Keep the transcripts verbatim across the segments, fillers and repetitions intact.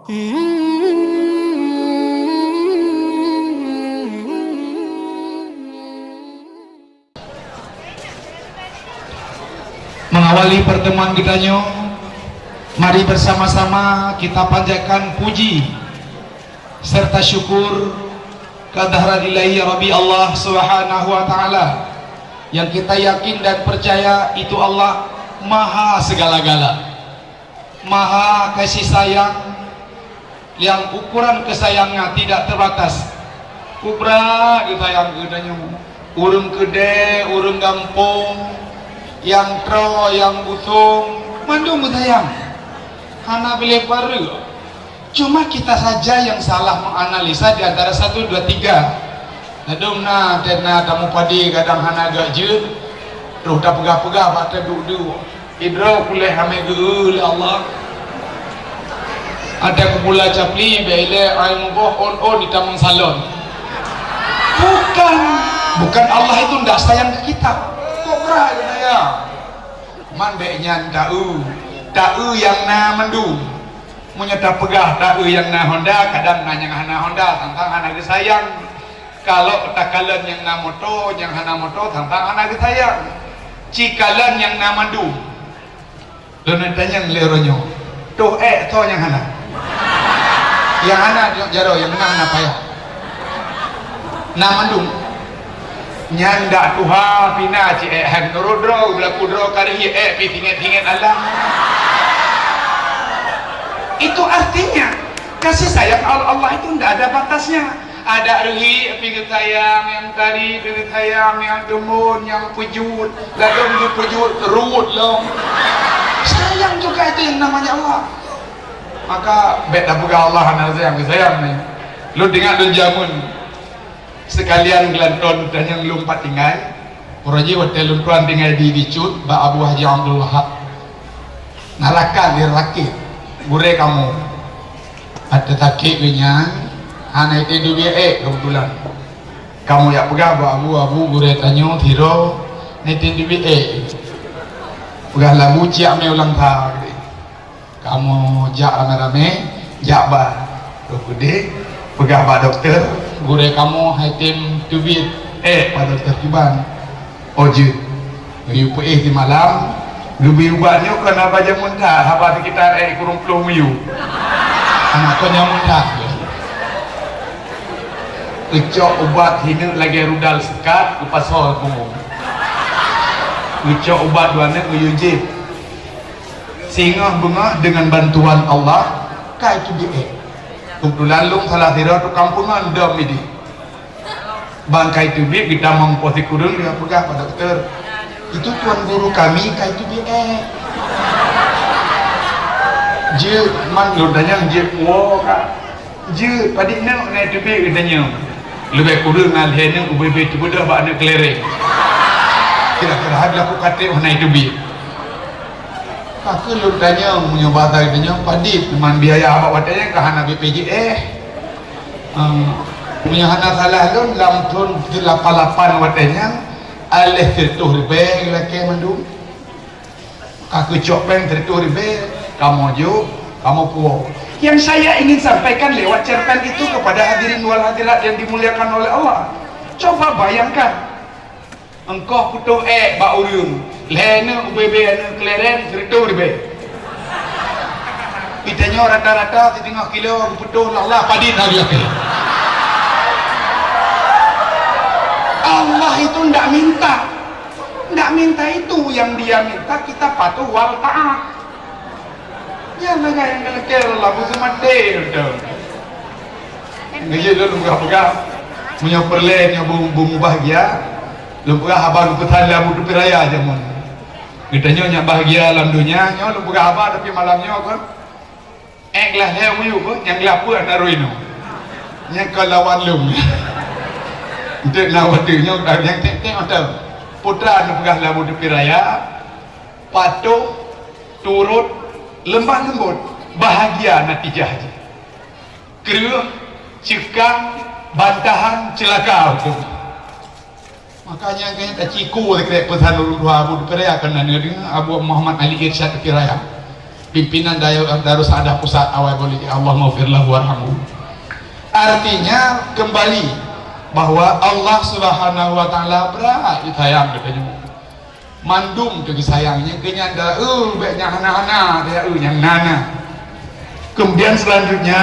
Mengawali pertemuan kita nyoe, mari bersama-sama kita panjatkan puji serta syukur kehadrat Ilahi Rabbi Allah Subhanahu wa Ta'ala, yang kita yakin dan percaya itu Allah Maha segala-gala, Maha kasih sayang, yang ukuran kesayangannya tidak terbatas. Kubra geusayang geutanyoe, ureuëng keudè, ureuëng gampông, nyang troe, nyang butông, mandum geusayang. Hana bilé pareu. Cuma kita saja yang salah menganalisa di antara satu, dua, tiga. Ladôm na, tena tamu padi kadang hana gak jeuet, troh tapeugah-peugah bak teuduek-duek. Idroe kuleh hamé geu lé Allah. Ada kupula capli, bèk ilée ai muboh on-on di tamong salon. Bukan, bukan Allah itu ndak sayang ke kita. Kok berat sayang? Man bèk nyan taeu, taeu nyang na mandum. Meunyoe tapeugah taeu nyang na Honda, kadang na nyang hana Honda, sang-sang hana geusayang. Kalau takalon nyang na moto, nyang hana moto, sang-sang hana geusayang. Cikalon nyang na mandum. Lôn tanyong lé uroe nyoe, toh ék toh nyang hana? Nyang hana jaroe, nyang na hana payah. Na mandum. Nyan dak tuha pina ci ék han nurot droe, beulaku droe ka reuhi ék pi singet-singet alam. Itu artinya kasih sayang Allah itu ndak ada batasnya. Ada reuhi pi geusayang, nyang kari pi geusayang, nyang deungon, nyang peujeuet, ladôm geupeujeuet ruweuet lom. Sayang juga itu yang namanya Allah. Maka bèk tapeugah Allah hana sayang, geusayang ni. Lôn teuingat lôn jameun. Seukalian geulanton tanyong lôn pat tinggai. Uroe jih watèe lôn tuan tinggai di, di Cut bak Abu Haji Abdul Wahab. Na rakan di rakét gurèe kamoe. Ateueh sakét geuh nyan, hana item teubiet ék keubeutulan. Kamoe jak peugah bak Abu, "Abu, gurèe tanyoe sidroe na item teubiet ék." Peugah labu ciak mé ulang that. Kamoe jak ramé-ramé, jak ba dokto keudéh, peugah bak dokto, "Gurèe kamoe han item teubiet ék bak dokto kiban." "Oh jeuet." Geuyue peuéh simalam, geubri ubat nyoe kon haba jameun that, haba sekitar ék kureueng ploh miyueb. Hana kon jameun that. Geucok ubat hineuk lagèe rudal seukat, geupasoe punggong. Geucok ubat dua neuk geuyue jieb. Singoh beungoh deungon bantuan Allah, ka teubiet ék. Keubeutulan lôn salah sidroe tukang peungon dom idéh. Ban ka teubiet geutamong poh sikureueng, geupeugah bak dokto, "Itu tuan guru kami ka teubiet ék." Jeuet, man lôn tanyong jeuet woe ka. Jeuet, padit neuk na teubiet geutanyoe. Leubeh kureueng na lhèe neuk ubé-bé teubeudôh bak aneuk keulèreng. Kira-kira hai beulaku ka trép hana teubiet. Ka keuh lôn tanyong, meunyoe basa geutanyoe padit, man biaya bak watèe nyan ka hana B P J S. Ah, meunyoe hana salah lôn, lam thôn lapan lapan watèe nyan, aléh sireutoh ribèe geulakèe mandum. Ka keuh cok péng sireutoh ribèe, kamoe jok, kamoe puwoe. Yang saya ingin sampaikan lewat cerpen itu kepada hadirin wal hadirat yang dimuliakan oleh Allah. Coba bayangkan, engkoh putôh ék bak ureueng, lhèe neuk ubé-bé aneuk keulèreng sireutoh ribèe. Geutanyoe rata-rata siteungoh kilo geuputôh lheuh-lheuh padit lagèe nyan. Allah itu ndak minta. Ndak minta itu, yang Dia minta kita patuh wal taat. Nyan lagèe nyang geulakèe labu seumaté, beutôi. Ngeujeuet lôn peugah-peugah, meunyoe peureulèe nyoe beu-, beumubahgia, lôn peugah haba geupeusan lé Abu Teupin Raya jameun. Geutanyoe nyang bahgia lam donya nyoe lôn peugah haba, tapi malam nyoe kon. Ék glah lhèe miyueb kon, nyang glah peuet na rui nyoe. Nyang kon lawan lôn. Enteuk na watèe nyoe, nyang tèk-tèk mantong. Putra lôn peugah lé Abu Teupin Raya, patuh, turot, leumbah leumbot, bahagia natijah jih. Kreueh, ceukang, bantahan, ceulaka huköm. Makanya kan taciku lé krek peusan ulôn dua Abu Teupin Raya, kan na neudeungoe Abu Muhammad Ali Irsyad Teupin Raya. Pimpinan Dayu-, Darussaadaah Pusat awai boleh, Allahummaghfir lahu warhamhu. Artinya, kembali bahwa Allah Subhanahu wa Ta'ala brat disayang geutanyoe. Mandum teuh geusayang, nyang keu nyan dah, eh, bèk nyang hana-hana, dah, eh, nyang na-na. Kemudian selanjutnya,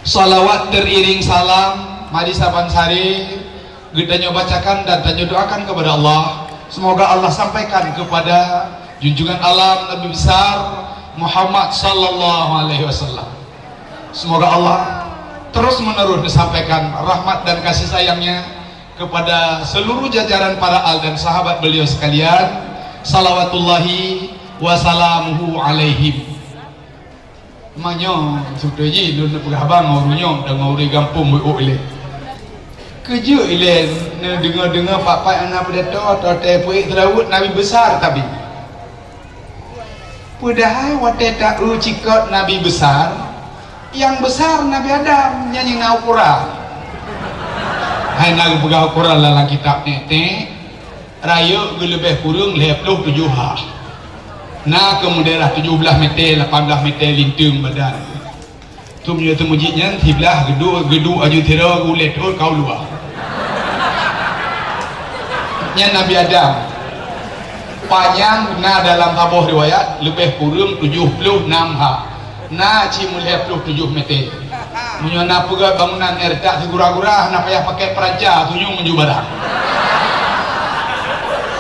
salawat teriring salam, mari saban sare geutanyoe bacakan dan tanyoe doakan kepada Allah. Semoga Allah sampaikan kepada junjungan alam Nabi besar Muhammad sallallahu alaihi wasallam. Semoga Allah terus menerus disampaikan rahmat dan kasih sayangnya kepada seluruh jajaran para al dan sahabat beliau sekalian. Salawatullahi wa salamuhu alaihim. Meunyoe sutôi jih lôn neupeugah haba ngon ureueng nyoe dan ngon ureueng gampông weuek ilée. Keujeuet ilée neudeungoe-deungoe pat-pat hana peudatoe atau teupeue seulaweuet Nabi besar tabi. Padahai watée ta-eu cikot Nabi besar, nyang besar Nabi Adam, nyan nyang na ukoran. Hai na geupeugah ukoran lam kitab nyan, rayeuk geuleubeh kureueng lhée ploh tujoh ha. Na keu meudaerah tujoh blaih mete, lapan blaih mete linteung badan. Tum nyoe teumeujit nyan siblaih geuduek, geuduek aju tiro geulet rot kau luwa. Nyan Nabi Adam. Panyang na dalam saboh riwayat leubeh kureueng tujoh ploh nam ha. Na cit meulhée ploh tujoh mete. Meunyoe na peugét bangunan retak sigura-gura, hana payah pakai peranca, tunyong meunju barang.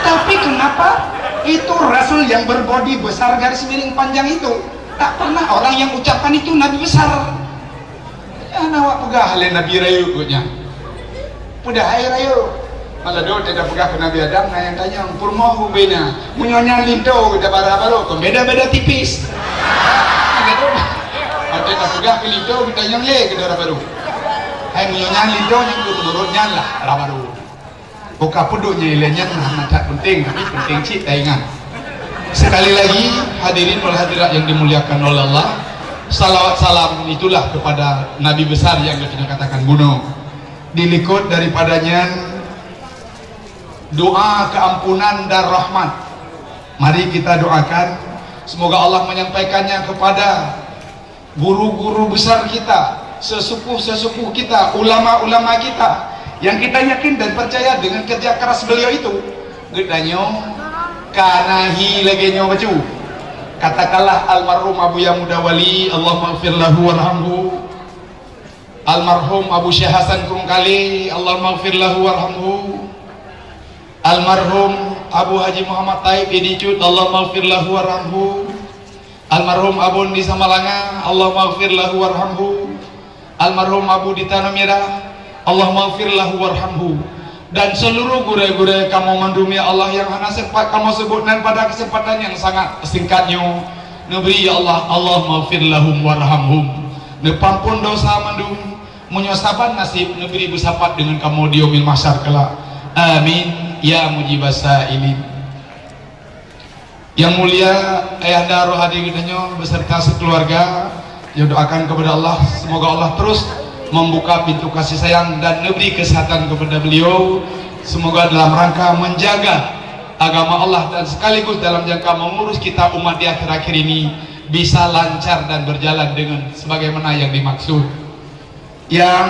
Tapi kenapa itu Rasul yang berbodi besar garis miring panjang itu, tak pernah orang yang ucapkan itu Nabi besar? Nyan awak peugah lé Nabi rayeuk geuh nyan. Padahai rayeuk. Malah dot teuka peugah keu Nabi Adam, na nyang tanyong, "Pur moh ubena?" Meunyoe nyan linto geuh bara-baro, kon beda-beda tipis. Malah dot teuka peugah keu linto geutanyong lé keu dara barô. Hai meunyoe nyan linto nyang keu meunurot nyan lah dara barô. Buka peuduek nyan ilée nyan hana that penting, tapi penting cit taingat. Sekali lagi, hadirin wal hadirat yang dimuliakan oleh Allah, salawat salam itulah kepada Nabi besar yang kita katakan bunoe. Di likot daripada nyan, doa keampunan dan rahmat. Mari kita doakan, semoga Allah menyampaikannya kepada guru-guru besar kita, sesepuh-sesepuh kita, ulama-ulama kita yang kita yakin dan percaya dengan kerja keras beliau itu, geutanyoe ka na hi lagée nyoe bacut. Katakanlah almarhum Abuya Muda Wali, Allahummaghfir lahu warhamhu. Almarhum Abu Syekh Hasan Krueng Kalé, Allahummaghfir lahu warhamhu. Almarhum Abu Haji Muhammad Taib Idi Cut, Allahummaghfir lahu warhamhu. Almarhum Abu Di Samalanga, Allahummaghfir lahu warhamhu. Almarhum Abu Di Tanah Merah, Allahummaghfir lahu warhamhu. Dan seluruh gurée-gurée kamoe mandum, ya Allah, yang hana sempat kamoe sebut nan pada kesempatan yang sangat singkat nyoe, neubri, ya Allah, Allahummaghfir lahum warhamhum. Neupampon dosa mandum, meunyoe saban naseb neubri beusapat deungon kamoe di Yaumil Mahsyar kelak. Amin, ya mujibas sailin. Yang mulia Ayahanda Rohadi geutanyoe beserta sekeluarga, ya doakan kepada Allah, semoga Allah terus membuka pintu kasih sayang dan neubri kesehatan kepada beliau. Semoga dalam rangka menjaga agama Allah dan sekaligus dalam jangka mengurus kita umat di akhir-akhir ini bisa lancar dan berjalan dengan sebagaimana yang dimaksud. Yang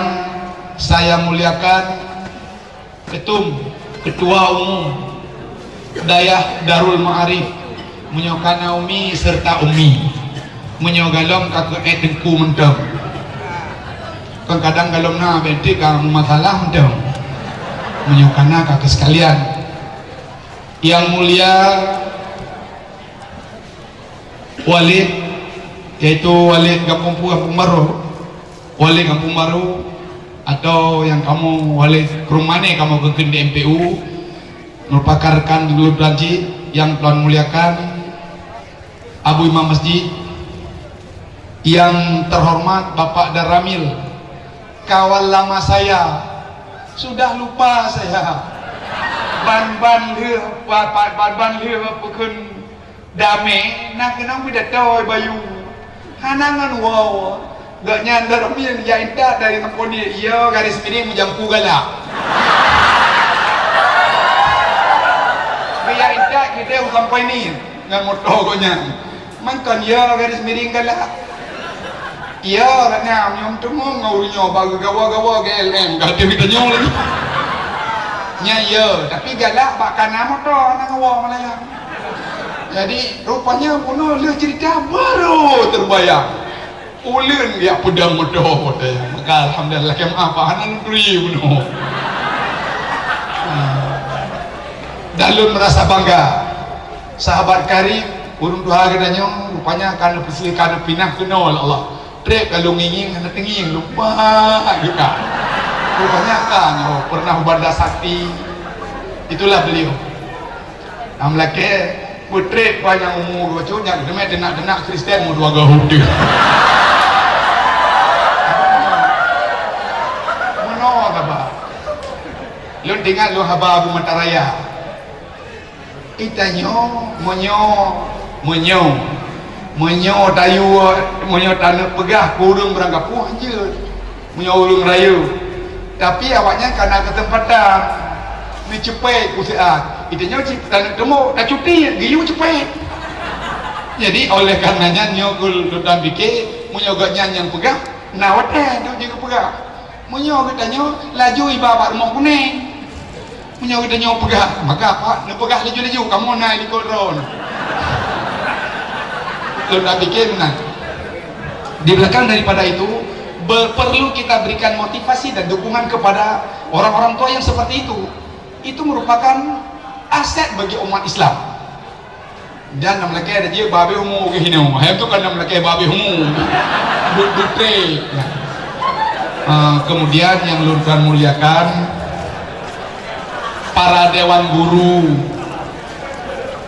saya muliakan, Ketum, Ketua Umum Dayah Darul Ma'arif, meunyoe kana umi serta umi, meunyoe galom ka keu ék teungku mantong. Kon kadang galom na bék ka masalah mantong. Meunyoe kana ka keu sekalian. Yang mulia Walid, yaitu Walid Gampông Pu-, Gampông Barô, Walid Gampông Barô, atau yang kamoe Walid Krueng Mané kamoe keukeuen di M P U, merupakan rekan dulu Tuan Cik yang Tuan muliakan, Abu Imam Masjid, yang terhormat Bapak Daramil, kawan lama saya, sudah lupa saya. Ban-ban lheueh, ba-, ba-, ban-ban lheueh peukheun damé, na keunong pidato Bayu. Hana ngon woe. Gobnyan Daramil jak intat dari Sampôni, iya garis miring meujampu galak. Bijak intat kita u Sampôni. Ngon moto gobnyan. Mangkon ya garis miring galak. Ya, karena nyom teumong ngon ureueng nyoe bagi gawa-gawa G L M ka teuh geutanyoe lagi. Nya ya, tapi galak bak kana moto na ngawa malayang. Jadi, rupanya bunoe lheueh cerita baru terbayang. Ulôn geujak peudong moto watèe nyan. Maka alhamdulillah, lakèe meu'ah, Pak, hana lôn turi bunoe. Ah. Dan lôn merasa bangga. Sahabat karib, ureueng tuha geutanyoe, rupanya ka neupeusi-, ka neupinah keunoe lé Allah. Trép ka lôn ngieng-ngieng, hana teungieng, lupa juga. Rupanya ka nyoe pernah u Banda Sakti. Itulah beliau. Nyang meulakèe, peutrép panyang umu geuh bacut, nyan teumé teunak-teunak Kristen meudua geuh udeuh. Meunoe haba. Lôn teuingat lôn haba Abu Mataraya. Geutanyoe, meunyoe, meunyoe, meunyoe tayue, meunyoe taneuk peugah keu ureueng barangkapeue, hanjeuet. Meunyoe ureueng rayeuk. Tapi awaknyan ka na keuseumpatan neuceupet peuseuat. Geutanyoe cit taneuk teumok, tacuti, geuyue ceupet. Jadi, oleh karena nyan, nyoe keu lôn pike, meunyoe gobnyan nyang peugah, na watèe untuk jeuet geupeugah. Meunyoe geutanyoe laju iba bak rumoh kuneng. Meunyoe geutanyoe peugah, maka Pak neupeugah laju-laju, kamoe na likot droeneuh. Lôn pike meunan. Di belakang daripada itu, ber-, perlu kita berikan motivasi dan dukungan kepada orang-orang tua yang seperti itu. Itu merupakan aset bagi umat Islam. Dan nyang lakèe dah jeuet babeh umu geuh hinoe. Hai tu kan nyang lakèe babeh umu. Duek dutre. Ah, kemudian yang lôn tuan muliakan, para dewan guru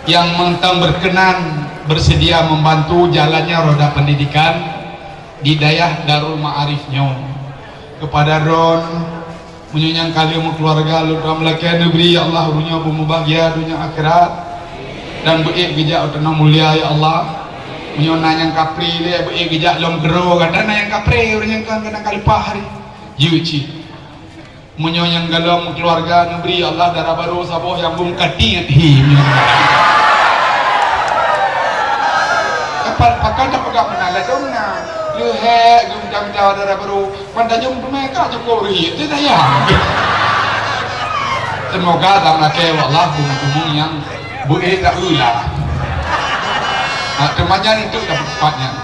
yang memang berkenan bersedia membantu jalannya roda pendidikan di dayah Darul Ma'arif nyoe. Kepada droen, meunyoe nyang ka lheueh meukeuluwarga, lôn doa meulakèe neubri, ya Allah, ureueng nyoe beumubahgia donya akhirat, dan beuék geujak u tanoh mulia, ya Allah. Meunyoe na nyang kapre lé, beuék geujak lom keudroe, gata na nyang kapre, ureueng nyang ka, nyang ka leupah hari. Jeuet cit. Meunyoe nyang golom meukeuluwarga neubri, ya Allah, dara barô saboh nyang beumeukatiet hi. Dapat pakai tak peugah meunan, ladôm na. Leuhèk geuminta-minta dara barô. Ban tanyoe teumé ka cukôp riet, teuh sayang. Seumoga lam lakèe Allah beumeung-meung nyang beuék taeu lah. Ha, teuma nyan itu dapat nyan.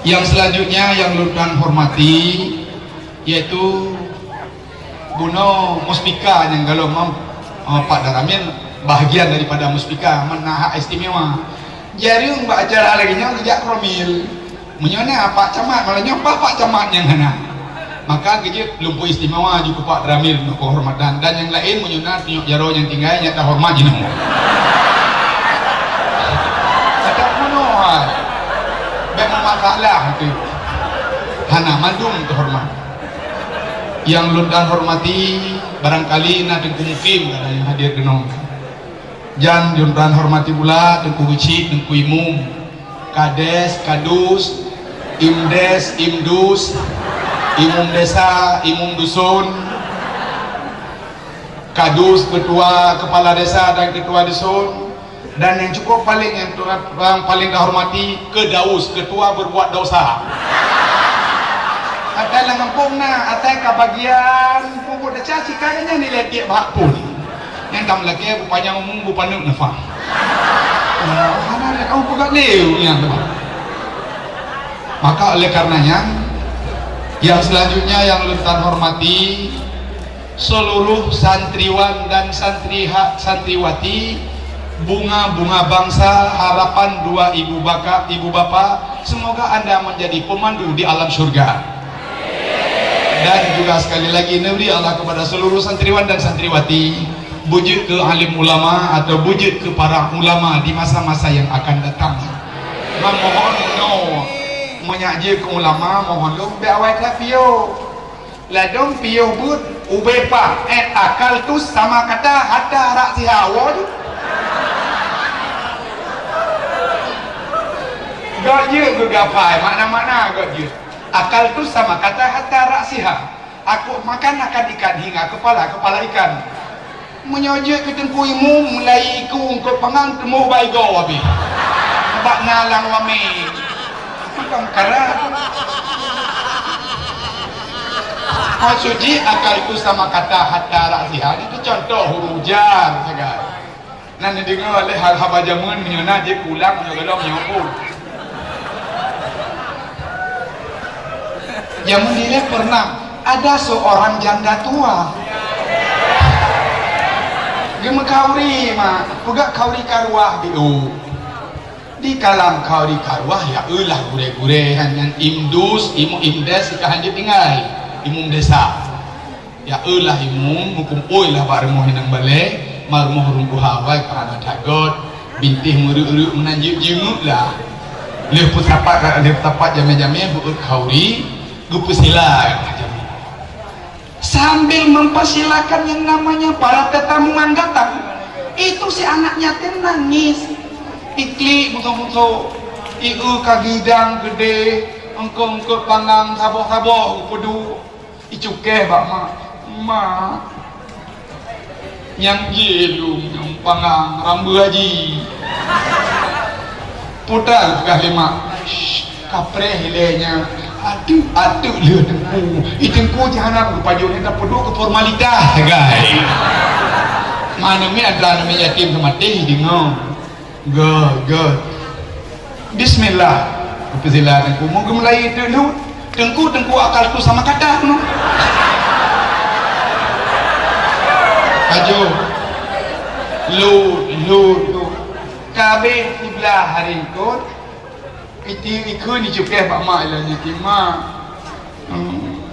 Yang selanjutnya yang lôn tuan hormati, yaitu bunoe muspika nyang golom, eh, Pak Daramil bahagian daripada muspika, meunan hak istimewa. Jareueng bak acara lagèe nyoe geujak promil. Meunyoe na Pak Camat, malah nyoe Pak, Pak Camat nyang hana. Maka geujeuet lumpur istimewa ju keu Pak Ramil keu kehormatan, dan nyang laén meunyoe na tunyok jaroe nyang tinggai, nyak tahormat jinoe. Adak meunoe hai. Bèk meumasalah tu. Hana mandum teuhormat. Nyang lôn tan hormati, barangkali na Teungku Mukim ka na nyang hadir keunoe. Jan lôn tan hormati pula Teungku Geuchik, Teungku Imum, Kades, Kadus, Imdes, Imdus, Imum Desa, Imum Dusun, Kadus, Ketua Kepala Desa dan Ketua Dusun, dan yang cukup paling, yang tuan, yang paling dihormati, Kedaus, Ketua Berbuat Dosa. Asai lam gampông na, asai ka bagian peubuet desya, sika nyan nilai tiep hak pun. Nyang tam lagèe beupanyang umu, beupaneuk nafah. Ah, hana ada kamu peugah lé nyang tu. Maka oleh karenanya, yang selanjutnya yang lôn tan hormati, seluruh santriwan dan santriha-, santriwati, bunga-bunga bangsa, harapan dua ibu baka-, ibu bapa, semoga anda menjadi pemandu di alam syurga. Dan juga sekali lagi, neubri Allah kepada seluruh santriwan dan santriwati, beujeuet keu alim ulama atau beujeuet keu para ulama di masa-masa yang akan datang. Memohon, no, meunyak jeuet keu ulama, mohon lôn bèk awai that piôh. Ladôm piôh beuet, ubé pah, eh, akaltus sama kata hatta ra'siha, woe ju. Gèt jeuet geugapai, makna-makna gèt jeuet. Akaltus sama kata hatta ra'siha. Aku makan akan ikan hingga kepala, kepala ikan. Meunyoe jeuet keu Teungku Imum, mulai iku eungkôt pangang teumô bak igoe abéh. Bak na lam wamé. Bukan karat. Maksud jih, akal itu sama kata hatta ra'siha. Itu contoh huruf jar sagai. Nan neudeungoe lé hal haba jameun, meunyoe na jeuet pulang, meunyoe golom nyoe pun. Jameun dilèe pernah ada seorang janda tua. Geumeukauri ma, peugah kauri karuah di u. Di kalam kauri karuah, ya eulah gurèe-gurèe nyan, nyan imdus, imu imdes, ka hanjeuet tinggai, imum desa. Ya eulah imum, meukumpôi lah bak rumoh inong balè, ma rumoh ureueng tuha awai ka hana that göt, bintéh meureuek-reuek meunan jeuet jingeuk lah. Lheueh peusapat, lheueh peusapat jamé-jamé beuet khauri, geupeusila jamé. Sambil mempersilakan yang namanya para tetamu yang datang, itu si anak yatim nangis. Iklik musoh-musoh, ieu ka gidang geudeh, eungkôt-eungkôt pangang saboh-saboh geupeuduek. Icukéh bak mak, "Mak, nyang jih lôn nyang pangang rambeu haji." Putra peugah lé mak, "Shh, kapreh ilèe nyan. Ateuek, ateuek lheueh Teungku. I Teungku jahanam geupajôh nyan tapeuduek keu formalitas sagai." Mana mi ada aneuk yatim teumaté deungoe. Göt, göt. Bismillah. Geupeusilakan Teungku. Meugeumeulayie teuk lheueh. Teungku, Teungku, akal tu sama kata keunoe. Ajo. Lheueh, lheueh, lheueh. Ka abéh siblaih hari eungkôt. Iti ikheun icukéh bak mak ilèe nyan, "Mak." Hmm.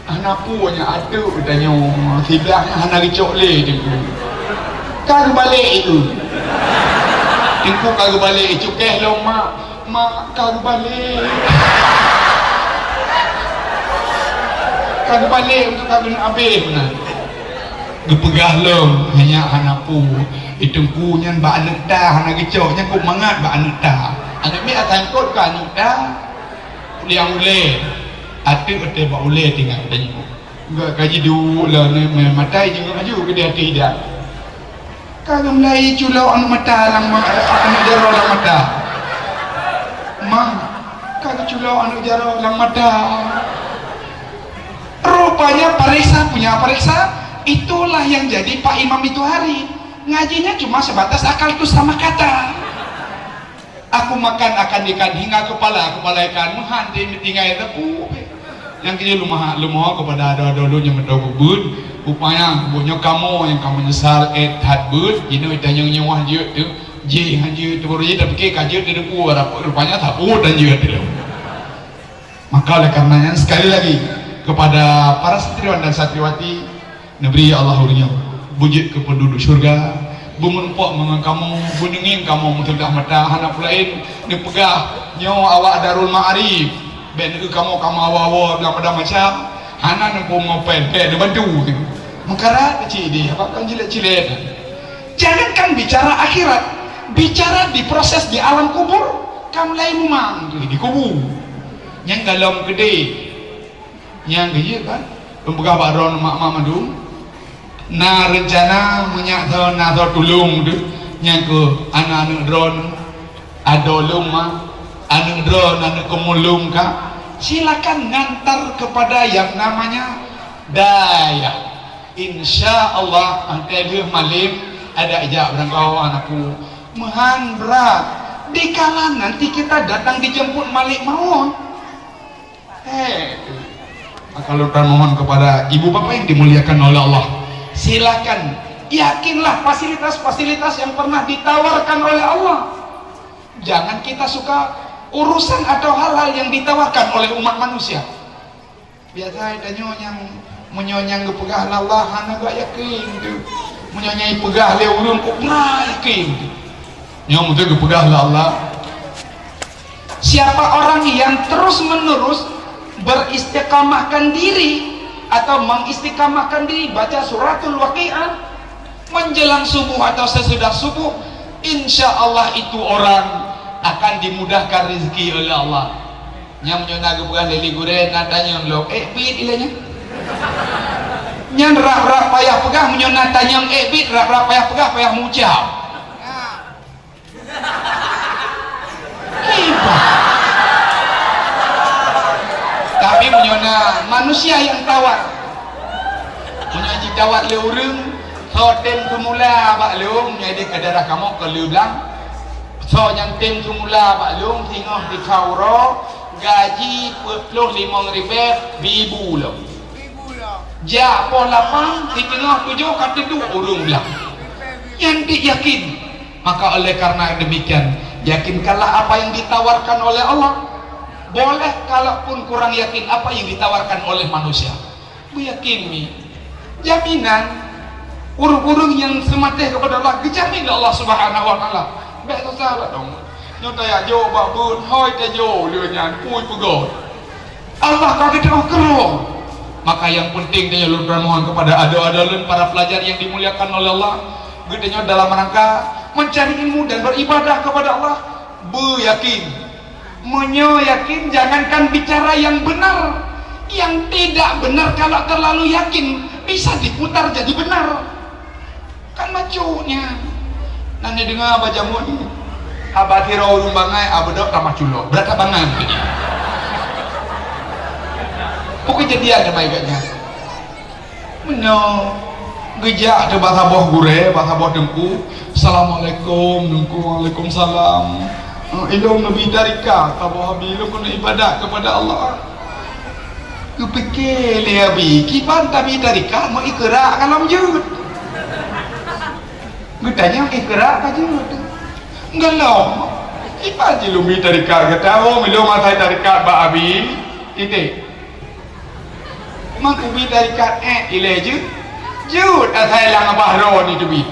Hana peue nyan, ateuek tanyoe, siblaih nyan hana geucok lé Teungku. Ka geubalek itu. Teungku ka geubalek, icukéh lom mak, "Mak, ka geubalek." Ka geubalek, untuk ka geuneuk abéh meunan. Geupeugah lom, nyak hana peue. I Teungku nyan bak aneuk ta hana geucok, nyan kok mangat bak aneuk ta. Aneuk miet asai eungkôt keu aneuk ta. Nyang ulèe, ateuek até bak ulèe tinggai tanyoe. Gak kaji duek lah, ni, mata jingok aju ke dia tidak. Ka geumulai culok aneuk mata lam ma-, aneuk jaroe lam mata. Ma, ka geuculok aneuk jaroe lam mata. Rupanya pareksa punya pareksa, itulah yang jadi Pak Imam itu hari. Ngajinya cuma sebatas akal tu sama kata. Aku makan akan ikan hingga kepala, kepala ikan meuhan di tinggai teupeu. Nyang keu leumoh, leumoh kepada adoe-adoe lôn nyang meudoe beubeut, rupanya buet nyoe kamoe nyang ka meunyeusal, eh, that beuet, jinoe itanyong nyoe han jeuet teuh, jih han jeuet teuh, baru jih tapike ka jeuet teuh, rupanya sapeue tan jeuet teuh. Maka oleh karena nyan, sekali lagi, kepada para santriwan dan santriwati, neubri ya Allah ureueng nyoe beujeuet keu peunduduek syeuruga, beumeurumpok ngon kamoe, beuneungieng kamoe meuseudah mata, hana peue laén neupeugah nyoe awak Darul Ma'arif, bèk neueu kamoe ka meuawa-awa blang padang macam, hana neupeumopen, bèk neubantu. Meukarat cit idéh, abang kan jilet-jilet. Jangankan bicara akhirat, bicara di proses di alam kubur, ka mulai mumang tu di kubu. Nyang galom keudéh. Nyang keu jeuet kan? Peugah bak droeneuh mak-mak mandum. Na reuncana meunyak tho, na tho tulông teuh, nyang keu aneuk-aneuk droeneuh, adoe lôn ma, aneuk droeneuh, aneuk keumuen lôn ka, silakan ngantar kepada yang namanya dayah. Insya Allah, angkai lheueh malém, ada ijak beurangkaho aneuk ku. Meuhan brat, dikala nanti kita datang dijemput malaikat maut. Hei, maka lôn mohon kepada ibu bapak yang dimuliakan oleh Allah, silakan yakinlah fasilitas-fasilitas yang pernah ditawarkan oleh Allah. Jangan kita suka urusan atau hal-hal yang ditawarkan oleh umat manusia. Biasa tanyoe nyang, meunyoe nyang geupeugah lé Allah hana geuyakin tu. Meunyoe nyang ipeugah lé ureueng kok na yakin tu. Nyoe mungken geupeugah lé Allah. Siapa orang yang terus-menerus beristiqamahkan diri atau mengistiqamahkan diri baca suratul Waqiah menjelang subuh atau sesudah subuh, insya Allah itu orang akan dimudahkan rezeki oleh Allah. Nyang meunyoe na geupeugah lé gurèe, na tanyong lom, "Eh, bit ilèe nyan?" Nyan rab-rab payah peugah, meunyoe na tanyong ék bit, rab-rab payah peugah, payah meucau. Kiban. Tapi meunyoe na manusia nyang tawat, meunyoe jitawat lé ureuëng, "Soe tem seumula bak lôn?" Nyan di daerah kamoe keu le blang. "Soe nyang tem seumula bak lôn, singoh sikha uroe, gaji peuet ploh limong ribèe, bibu lom." Jak poh lapan, siteungoh tujoh ka teuduek ureuëng blang. Nyan dit yakin. Maka oleh karena demikian, yakinkanlah apa yang ditawarkan oleh Allah. Boleh kalaupun kurang yakin apa yang ditawarkan oleh manusia. Beuyakin mi. Jaminan ureuëng-ureuëng nyang seumatéh kepada Allah, geujamin lé Allah Subhanahu wa Taala. Bèk susah lah dong. Nyoe tajak jok bak beuet, hôi tajok lé nyan, pui peugöt. Allah ka geuteupeue keureueng. Maka nyang penting tanyoe lôn mohon kepada adoe-adoe lôn para pelajar yang dimuliakan oleh Allah, geutanyoe dalam rangka mencari ilmu dan beribadah kepada Allah, beuyakin. Meunyoe yakin, jangankan bicara yang benar, yang tidak benar kalau terlalu yakin bisa diputar jadi benar. Kan bacut nyan. Nyan neudeungoe bak jameun. Haba sidroe ureuëng bangai, a beudôk tamah culok. Brat that bangai meukeujih. Peue keujadian teuma gobnyan? Meunyoe geujak teuh bak saboh gurèe, bak saboh teungku, "Assalamualaikum, Teungku." "Waalaikumsalam." "Eh, ilôn neubi tarekat, saboh abi lôn keuneuk ibadat keupada Allah." Geupike lé abi, "Kiban tabi tarekat meu ikra ka lom jeuet?" Geutanyong, "Ikra ka jeuet?" "Gohlom." "Kiban jih lôn bi tarekat gata?" "Oh, ilôn asai tarekat bak abi." Titik. "Meung kubi tarekat, eh, ilèe jeuet?" "Jeuet, asai lam babah droeneuh teubi."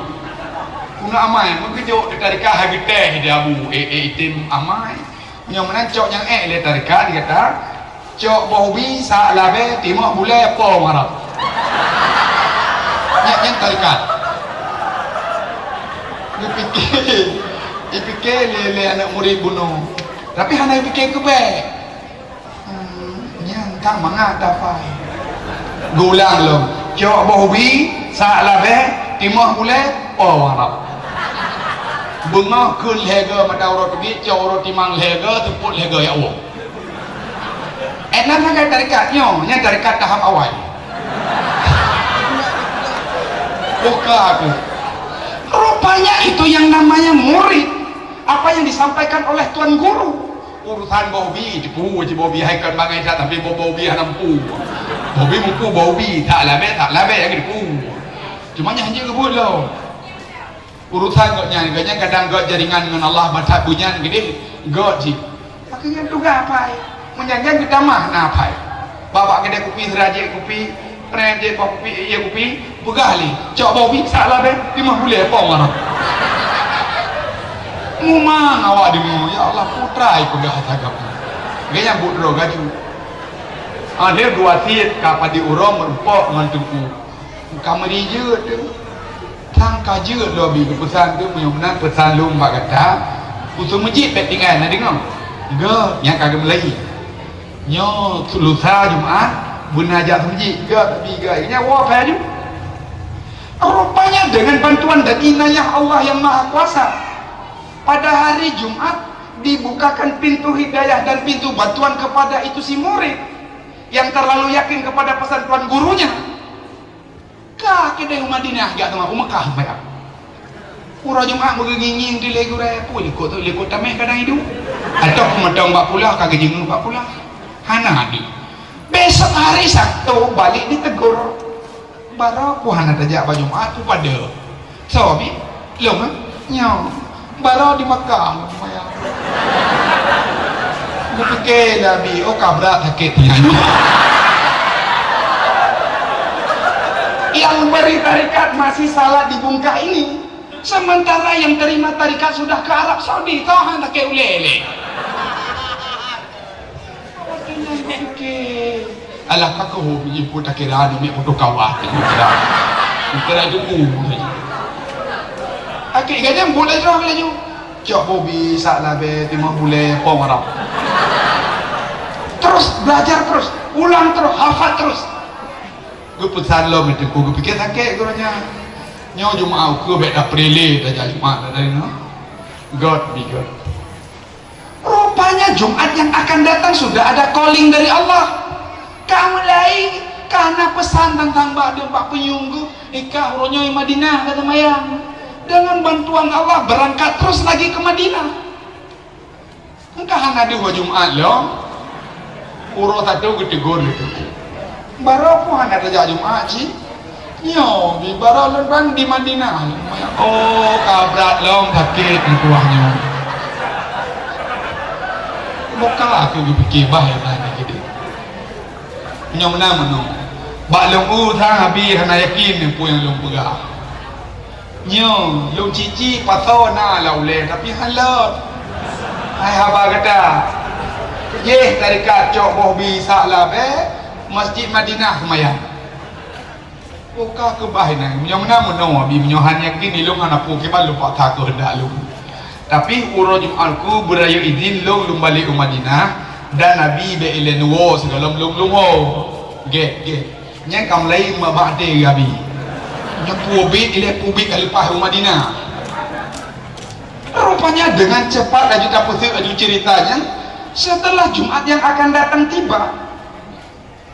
Keuneuk amai, meugeujok tarekat hai geutèe di abu, eh, eh, item amai. Nyang meunan cok nyang ék lé tarekat, gata cok boh ubi sak labèe, timoh bulèe, po meuharap. Nyan, nyan tarekat. Geupike, geupike lé, lé aneuk murit bunoe. Tapi hana geupike keu bèe. Hmm, nyan ka mangat dapai. Geulang lom. Cok boh ubi sak labèe, timoh bulèe, po meuharap. Beungoh kheun lhèe goe mata uroe teubiet, cok uroe timang lhèe goe, seupôt lhèe goe, ya Allah. Eh, na sagai tarekat nyoe, nyan tarekat tahap awai. Buka aku. Rupanya itu yang namanya murid. Apa yang disampaikan oleh tuan guru? Urusan boh ubi, cepu, cepu boh ubi hai kon bangai that, tapi boh, boh ubi hana mampu. Boh ubi mampu, boh ubi, tak labèe, tak labèe, nyang cepu. Cuma nyan hana geubeuet lom. Urusan gobnyan, gobnyan kadang göt jaringan ngon Allah, ban that beunyan geudeh, göt jih. Maka nyan tugaih apai. Meunyan nyan geutamah na apai. Bak, bak keudè kupi, sira jép kupi, preh jép bak kupi, ié kupi, peugah lé, cok boh ubi sak labèe, timoh bulèe, po meuharap. Mumang awak deungoe, ya Allah, putra ipeugah ata gabung. Gobnyan buet droe gaju. Akhé geuwasiet ka padé uroe meurumpok ngon teungku. Ka meuri jeuet teuh. Sang ka jeuet lom bi geupeusan teuh, meunyoe meunan peusan lôn bak gata, u seumeujid bèk tinggai na deungoe. Göt, nyan ka geumulai. Nyoe lusa Jumat, beuna jak seumeujid, göt, bi göt. Nyan woe phai aju. Rupanya dengan bantuan dan inayah Allah yang Maha Kuasa, pada hari Jumat dibukakan pintu hidayah dan pintu bantuan kepada itu si murid yang terlalu yakin kepada pesan tuan gurunya. Ka keudeh u Madinah, jak teuma u Mekah, bayang. Uroe Jumat meugeungieng-ngieng di lé gurèe, peue likot tu, likot tamèh kadang iduek. Atawa peumantong bak pulo, ka geujingeuk bak pulo. Hana adeueng. Besok hari Sabtu balik ditegur. Baroe peue hana tajak bak Jumat, peue padub. Soe bi? Lôn, eh? Nyoe. Baroe di Makkah, lumayan. Kupike Nabi, oh, ka brat sakét nyan. Yang beri tarikat masih salah dibungkah ini, sementara yang terima tarikat sudah ke Arab Saudi, toh hana sakét ulèe lé. Alah, ka keuh jipeutakira ni, mik putôh kawah tu, kira. Kira itu ku. Akhé gata boleh droe laju. Cok bobi sak labèe, timoh bulèe, po meuharap. Terus belajar terus, ulang terus, hafal terus. Geupeusan lom Teungku, geupike sakét geuh nyan. Nyoe Jumat ukeue bèk tapeurele tajak Jumat tadi nyoe. God be God. Rupanya Jumat yang akan datang sudah ada calling dari Allah. Ka mulai, ka na peusan teuntang bak deuh bak peunyoe geuh, "Ikah uroe nyoe Madinah ka seumayang." Dengan bantuan Allah berangkat terus lagi ke Madinah. Engkah hana deuh Jumat lom. Uroe satu geutegur lé Teungku. Baroe pun hana tajak Jumat cit. Nyoe, di baroe lôn bang di Madinah. Oh, ka brat lom sakét meutuah nyoe. Boka keu geupike bah nyan geude. Nyoe meunan meunoe. Bak lôn u sang Abi hana yakin peue nyang lôn peugah. Nyoe, lôn cici pasoe na lam ulèe, tapi han lôn. Hai haba gata. Jéh tarekat cok boh bi sak labèe, Masjid Madinah seumayang. Oh, ka keubah inan. Meunyoe meunan meunoe, Abi, meunyoe han yakin ilôn hana peue kiban lôn paksa keuheundak lôn. Tapi uroe Jumat ukeue beurayeuk idin lôn, lôn balek u Madinah, dan Abi bèk ilèe neuwoe sigohlom lôn, lôn woe. Gèt, gèt. Nyan ka mulai meubak até Abi. Nyoe peue ubit, ilèe peue ubit ka leupah u Madinah. Rupanya dengan cepat laju tapeuseuk laju cerita nyan, setelah Jumat yang akan datang tiba.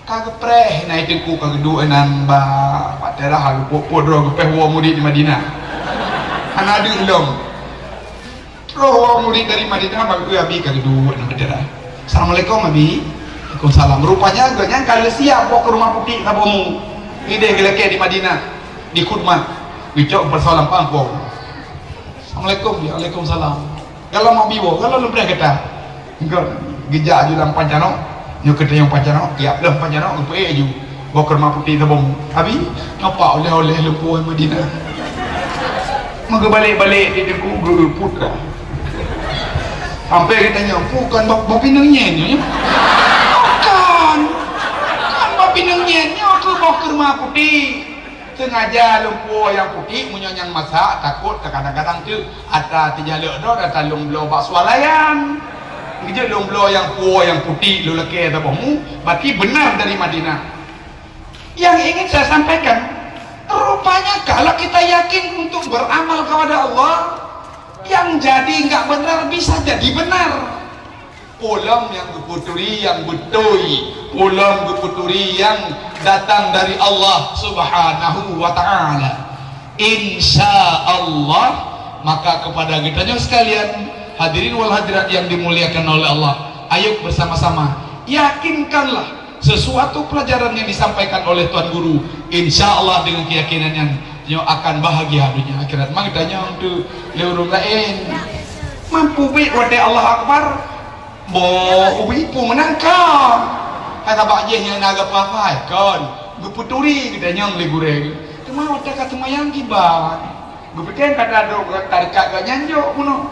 Ka geupreh inan Teungku, ka geuduek inan bak, bak teras, geupuet-puet droe geupéh woe murit di Madinah. Hana deuh lom. Roh woe murit dari Madinah, bak geukheun Abi ka geuduek inan bak teras. "Assalamualaikum, Abi." "Waalaikumsalam." Rupanya gobnyan ka lheueh siap woe keu Rumoh Putéh saboh mu. Idéh geulakèe di Madinah, di khutbah. Geucok peusalam pangkong. "Assalamualaikum." "Waalaikumsalam." "Galom Abi woe, galom lôn preh gata." Geujak aju lam pancanok, nyoe geutanyong pancanok, tiep lom pancanok, geupeuék aju. Boh keu Rumoh Putéh saboh mu. "Abi, nyoe pat oleh-oleh lôn puwoe Madinah." Meugeubalek-balek di Teungku, geureupot dah. Sampai geutanyong, "Peue kon boh, boh pineung nyan nyoe?" "Kon, kon boh pineung nyan, nyoe keuh boh keu Rumoh Putéh." Sengaja lôn puwoe nyang putéh, meunyoe nyang masak, takot teukadang-kadang teuk atra teujalok droe, atra lôn bloe bak sualayan. Geujeuet lôn bloe nyang puwoe nyang putéh, lôn lakèe saboh mu, berarti benar dari Madinah. Yang ingin saya sampaikan, rupanya kalau kita yakin untuk beramal kepada Allah, yang jadi enggak benar bisa jadi benar. Peue lom nyang geupeuturi nyang beutôi, peue lom geupeuturi nyang datang dari Allah Subhanahu wa Ta'ala. Insya Allah, maka kepada geutanyoe sekalian, hadirin wal hadirat yang dimuliakan oleh Allah, ayo bersama-sama yakinkanlah sesuatu pelajaran yang disampaikan oleh Tuan Guru, insya Allah dengan keyakinan nyan nyoe akan bahagia dunia akhirat. Mang tanyong tu lé ureueng laén. Mampu bit watèe Allah Akbar. Boh ubit pun meunangkang. Kata bak jih nyang na geupahai kon. Geupeuturi geutanyong lé gurèe. Teuma watèe ka seumayang kiban. Geupeucen kata droe tarekat gobnyan jok bunoe.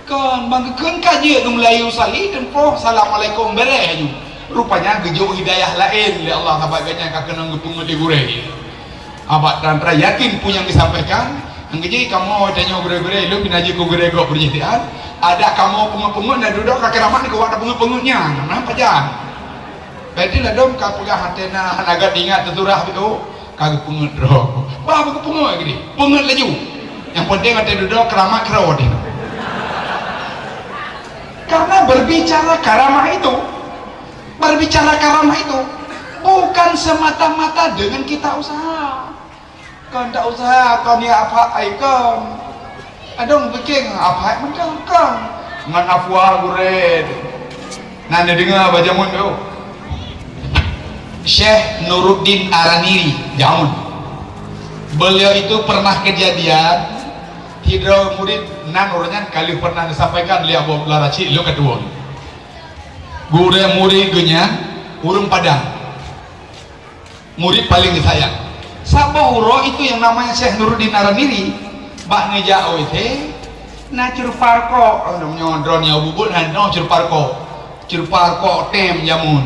Kon, ban geukheun ka jeuet keu Melayu sali, teumpoh, "Assalamualaikum," bèrèh aju. Rupanya geujok hidayah laén lé Allah, sabab gobnyan ka keunong geupeungeut lé gurèe. Abak tan-tan yakin peue nyang geusampaikan, nyang keujih kamoe tanyoe gurèe-gurèe, lôn pih na jeuet keu gurèe gob beurjih tian. Adak kamoe peungeut-peungeut na dudoe ka keuramat niko wak tapeungeut-peungeut nyan, na pajan. Berarti ladôm ka peugah até na hana gét ingat teusurah pih tu. Ka geupeungeut droe. Bah, geupeungeut gini. Peungeut laju. Nyang penting watèe dudoe keuramat keudroe deh. Karena berbicara karamah itu, berbicara karamah itu bukan semata-mata dengan kita usaha. Kon tak usaha, kon ya apa ai kon. Adong biking apa ai mantong kon. Ngon afwa gurèe. Nah, neudeungoe bak jameun tu. Syekh Nuruddin Araniri, jameun. Beliau itu pernah kejadian, sidroe murit nan ureueng nyan ka lheueh pernah disampaikan lé Abu Abdullah Rasyid, lôn ka tuwö. Gurèe murit geuh nyan ureueng Padang. Murit paléng geusayang. Saboh uroe itu yang namanya Syekh Nuruddin Araniri, bak neujak O W C, na ceurupa rukok. Oh, nyoe droeneuh nyang bubut, na, nyoe ceurupa rukok. Ceurupa rukok tem jameun.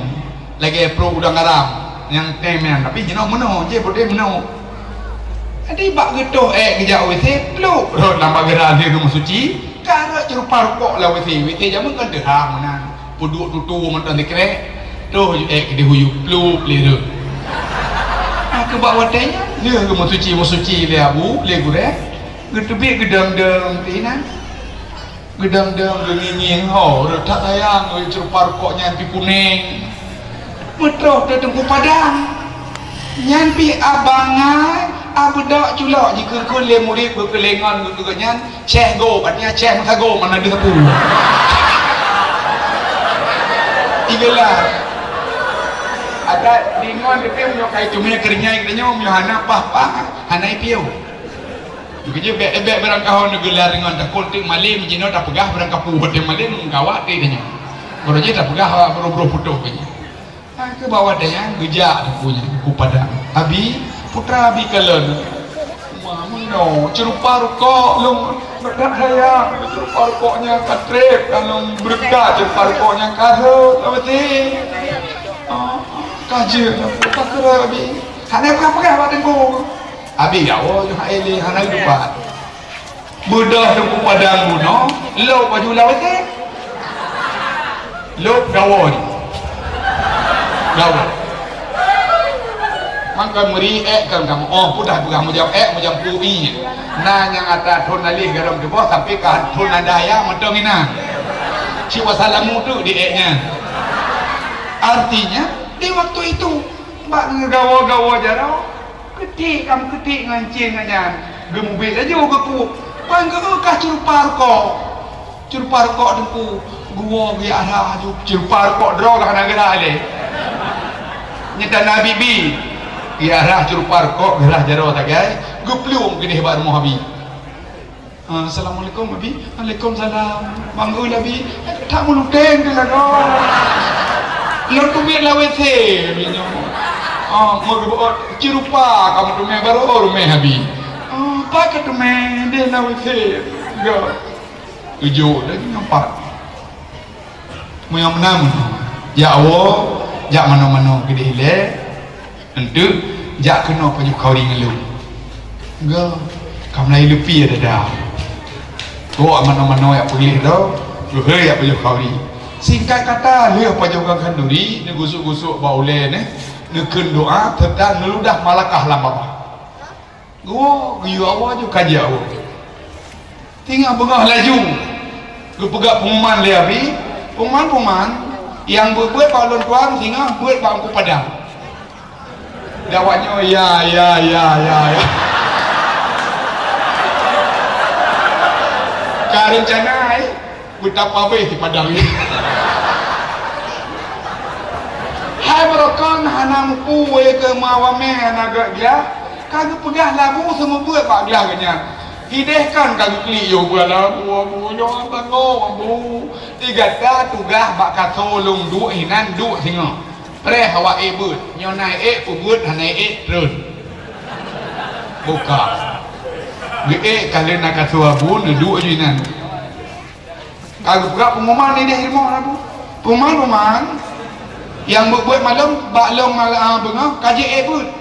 Lagèe pruet udang garam nyang tem nyan, tapi jinoe meunoe, jih putih meunoe. Jadi bak geutoh èk geujak O W C, pluek rot lam pageura lheueh geumeusuci, ka rot ceurupa rukok lam W C. W C jameun kan teuhang meunan. Peuduek tutoe mantong sikrek, toh ju èk keudéh u yup, plup lé rot. Ha, Bak watèe nyan, lheueh geumeusuci-meusuci lé abu, lé gurèe, geuteubiet geudong-dong teuh inan. Geudong-dong geungieng-ngieng, ho, rhot that sayang, curupa rukok nyan pih kunèng. Meutroh teuh Teungku Padang. Nyan pih abang nyan, abeudok culok jikheun-kheun lé murit beukeulengon geuh nyan, Syekh Gob, artinya Syekh meusagoe, mana deuh sapeue. Igeula. Ada deungon teuh meunyoe ka iteumèe keu ringai geutanyoe, meunyoe hana paih-paih, hana ipiôh. Beugeujeue bèk-bèk barangkaho neugeula deungon takot teuk malém jinoe tapeugah barangkapeue watèe malém meukawa teuk tanyoe. Baru jih tapeugah baro-baro putôh keu jih. Ka keuh bak watèe nyan geujak Teungku nyan, Teungku Padang. Abi, putra abi kalon. Ma meunoe, curupa rukok lôn beudak sayang, curupa rukok nyan ka trép, ka lôn beureukat curupa rukok nyan ka rhot, Abi. Ah, ka jeuet, ka keureuh, Abi. Hana peugah-peugah bak Teungku. Abi gawoe, hai lé, hana geupat. Beudôh Teungku Padang bunoe, lôb baju lawét teh. Lôb gawoe jih. Gawoe. Mangkon meuri ék kon kamoe. Oh, peugah-peugah mujam ék, mujam pui. Na nyang atra thon nalih garong teuboh sampai ka thon anda ya mantong inan. Cit wasalamu tu di ék nyan. Artinya, di waktu itu, bak gawoe-gawoe jaroe, Keutik ka meuketik ngon cin nyan, geumubiet laju geukuek. Ban geueu ka curupa rukok. Curupa rukok Teungku, geuwoe geujak rhah laju. Curupa rukok droe ka hana geurhah lé. Nyan tanda bibi. Geujak rhah curupa rukok, geurhah jaroe sagai, geuplueng keudeh bak rumoh Abi. Ah, "Assalamualaikum, Abi." "Waalaikumsalam." "Bangun, Abi." "Eh, that meuluteng teuh lagoe." "Lôn teubiet lam W C," Abi nyoe. Ah, meureubeut cirupa ka meuteumé baroe ruméh Abi. "Ah, pat ka teumé deh lam W C?" Ga. Tujoh lagi nampak. Meunyoe meunan, jak woe, jak manoe-manoe keudeh ilèe, enteuk jak keunoe pajoh khauri ngon lôn. Ga, ka meulai leupie dada. Trok manoe-manoe jak peugleh droe, geuhôi jak pajoh khauri. Singkat kata, lheueh pajoh khanduri, neugusok-gusok bak ulèe nyan, neukheun doa, seureuta neuludah malakah lam babah. Geuwoe, geuyue awak ju ka jak woe. Singoh beungoh laju geupeugah pengumuman lé Abi, "Pengumuman, pengumuman, nyang beuet-beuet bak ulôn tuan singoh beuet bak Teungku Padang." Awak nyoe, "Ya, ya, ya, ya, ya." Ka reuncana, eh? Beutapabéh di Padang nyoe. Hai barokon hana mupu, wéh keu ma wamé hana gét glah, ka geupeugah labu seumeubeuet bak glah geuh nyan. Hideh kan ka geuklik yoh beuet labu, abu nyoe tangoe abu. Di gata tugaih bak kasoe lôn duek hinan duek singoh. Preh awak ék beuet, nyoe na ék peubeuet hana ék treun. Buka. Geuék ka lheueh na kasoe abu neuduek ju inan. Ka geupeugah pengumuman idéh rumoh labu. Pengumuman, pengumuman. Nyang beuet-beuet malom bak lôn mal-, ah, beungoh ka jeuet ék beuet.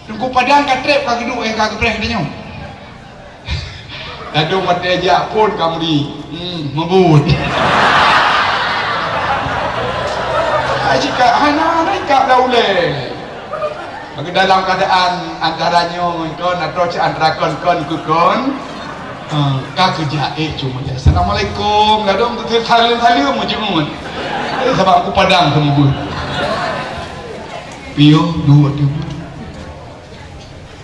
Teungku Padang ka trép ka geuduek, eh, ka geupreh geutanyoe. Ladôm watèe jak phôn ka meuri. Hmm, meubuet. Hai jika hana, hana ikab dah ulèe. Bagi dalam keadaan antara nyoe ngon kon atau cit antara kon, kon keu kon, eh, ka keujak, eh, cuma, "Assalamualaikum." Ladôm tu saleuem-saleuem meujeumut. Eh, sabab Teungku Padang teumeubeuet. Piôh, duek, tiga.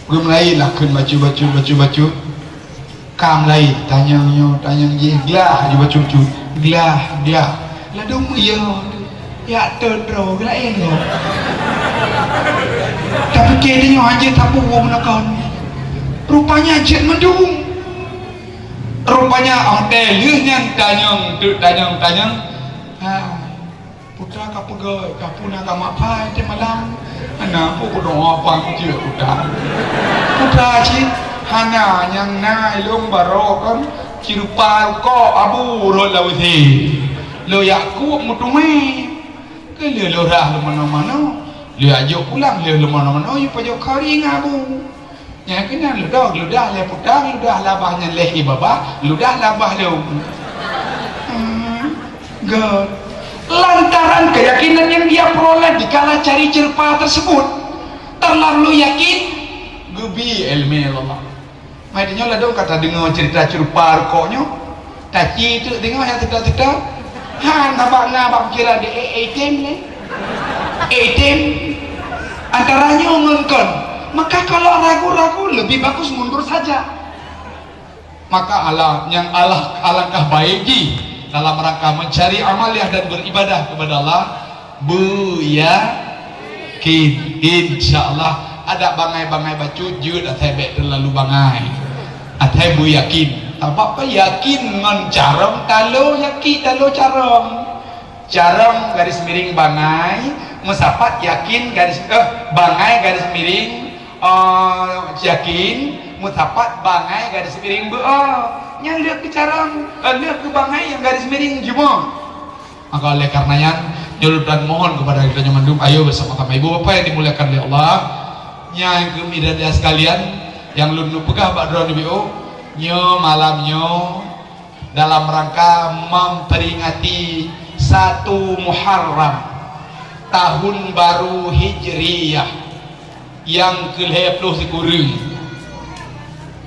Geumulai lah kheun bacut-bacut, bacut-bacut. Ka mulai, tanyong nyoe, tanyong jih, glah aju bacut-bacut. Glah, glah. Ladôm meuyöh. Ya, teudroe, glah éh nyoe. Tapike tanyoe hanjeuet tapuwoe meunakon. Rupanya jeuet meudum. Rupanya, oh, teuh lheueh nyan tanyong, teuk tanyong, tanyong. Ha. Putra ka peugah, ka puna ka mapai teuh malam. Hana peue keudoa pang keu putra. Putra cit hana nyang na ilong baroe kon cirupa rukok abu rot lawét he. Lo Yakub meuteumé. Keu lheueh lo rhah lom manoe-manoe. Lo jak jok pulang lheueh lom manoe-manoe, yue pajoh kari ngon abu. Nyang keunan ludoh, ludah lé putra, ludah labah nyan lé ié babah, ludah labah lé umu. Hmm, good. Lantaran keyakinan yang dia peroleh di kala cari cerpa tersebut, Terlalu yakin, geubi ilmu Allah. Mai tanyoe ladôm ka tadeungoe cerita ceureupa rukok nyoe. Taci teuk deungoe nyang teuta-teuta. Han, sabab na bak pikiran di A T M ni. A T M. Antara nyoe ngon kon. Maka kalau ragu-ragu, lebih bagus mundur saja. Maka alah, nyang alah, alangkah baik jih dalam rangka mencari amaliah dan beribadah kepada Allah, beuyakin, insya Allah. Adak bangai-bangai bacut jeuet, asai bèk terlalu bangai. Asai beuyakin. Sabab apa? Yakin ngon carông talo, yakin talo carông. Carông garis miring bangai, meusapat yakin garis, eh, bangai garis miring, eh, yakin, meusapat bangai garis miring beu-o. Nyan lheueh keu carông, eh, lheueh keu bangai nyang garis miring jumôt. Maka oleh karena nyan, nyoe lôn mohon kepada kita nyoe mandum, ayo bersama-sama ibu bapak yang dimuliakan oleh Allah, nyang keumidan ya sekalian, nyang lôn peugah bak droeneuh, nyoe malam nyoe dalam rangka memperingati satu Muharram, tahun baru Hijriyah, nyang keu lhèe ploh sikureueng.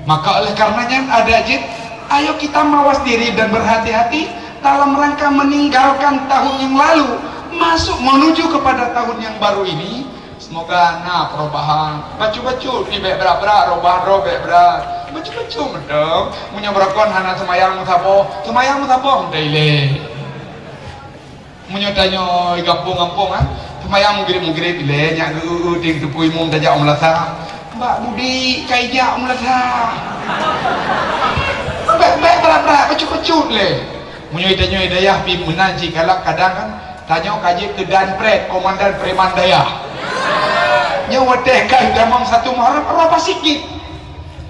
Maka oleh karena nyan, adak jeuet, ayo kita mawas diri dan berhati-hati dalam rangka meninggalkan tahun yang lalu, masuk menuju kepada tahun yang baru ini. Semoga na perubahan. Bacut-bacut ni bèk brat-brat, rubah droe bèk brat. Bacut-bacut mantong. Meunyoe beureugon hana seumayang meusaboh, seumayang meusaboh mantong ilèe. Meunyoe tanyoe gampông-gampông, ah, seumayang mugrib-mugrib ilèe, nyak geu-eu-eu tieng teupeu imum tajak u meulasah. Bak budi ka ijak u meulasah. Bèk-bèk brat-brat, bacut-bacut lé. Meunyoe tanyoe dayah pih meunan cit galak kadang kan, tanyoe ka jeuet keu dan pret, komandan preman dayah. Nyoe watèe ka tamong satu Muharram, raba sikit.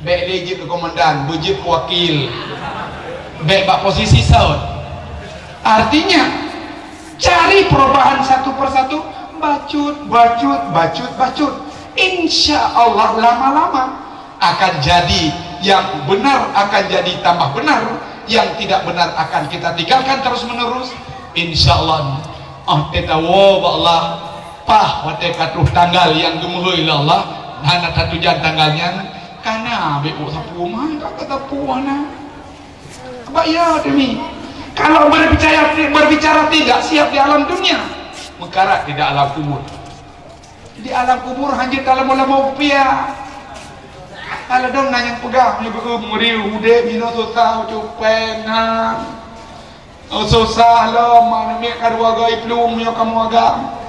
Bèk lé jeuet keu komandan, beujeuet keu wakil. Bèk bak posisi saut. Artinya, cari perubahan satu persatu, bacut, bacut, bacut, bacut. Insya Allah lama-lama akan jadi yang benar, akan jadi tambah benar, yang tidak benar akan kita tinggalkan terus-menerus. Insya Allah, ah, teuka woe bak Allah, paih watèe ka troh tanggal nyang geumeuhôi lé Allah, hana tatujan tanggal nyan, kana bèk sapeue mah, ka sapeue na. Bak ya demi. Kalau berbicara, berbicara tidak siap di alam dunia, meukarat di alam kubur. Di alam kubur hanjeuet dalam ulama kupiah. Kalau dong nanya peugah, meunyoe beu meuri udép, binoe susah, ucupeng, ha. Oh, susah lom, aneuk miet ka dua go iplueng meunyoe kamoe agam.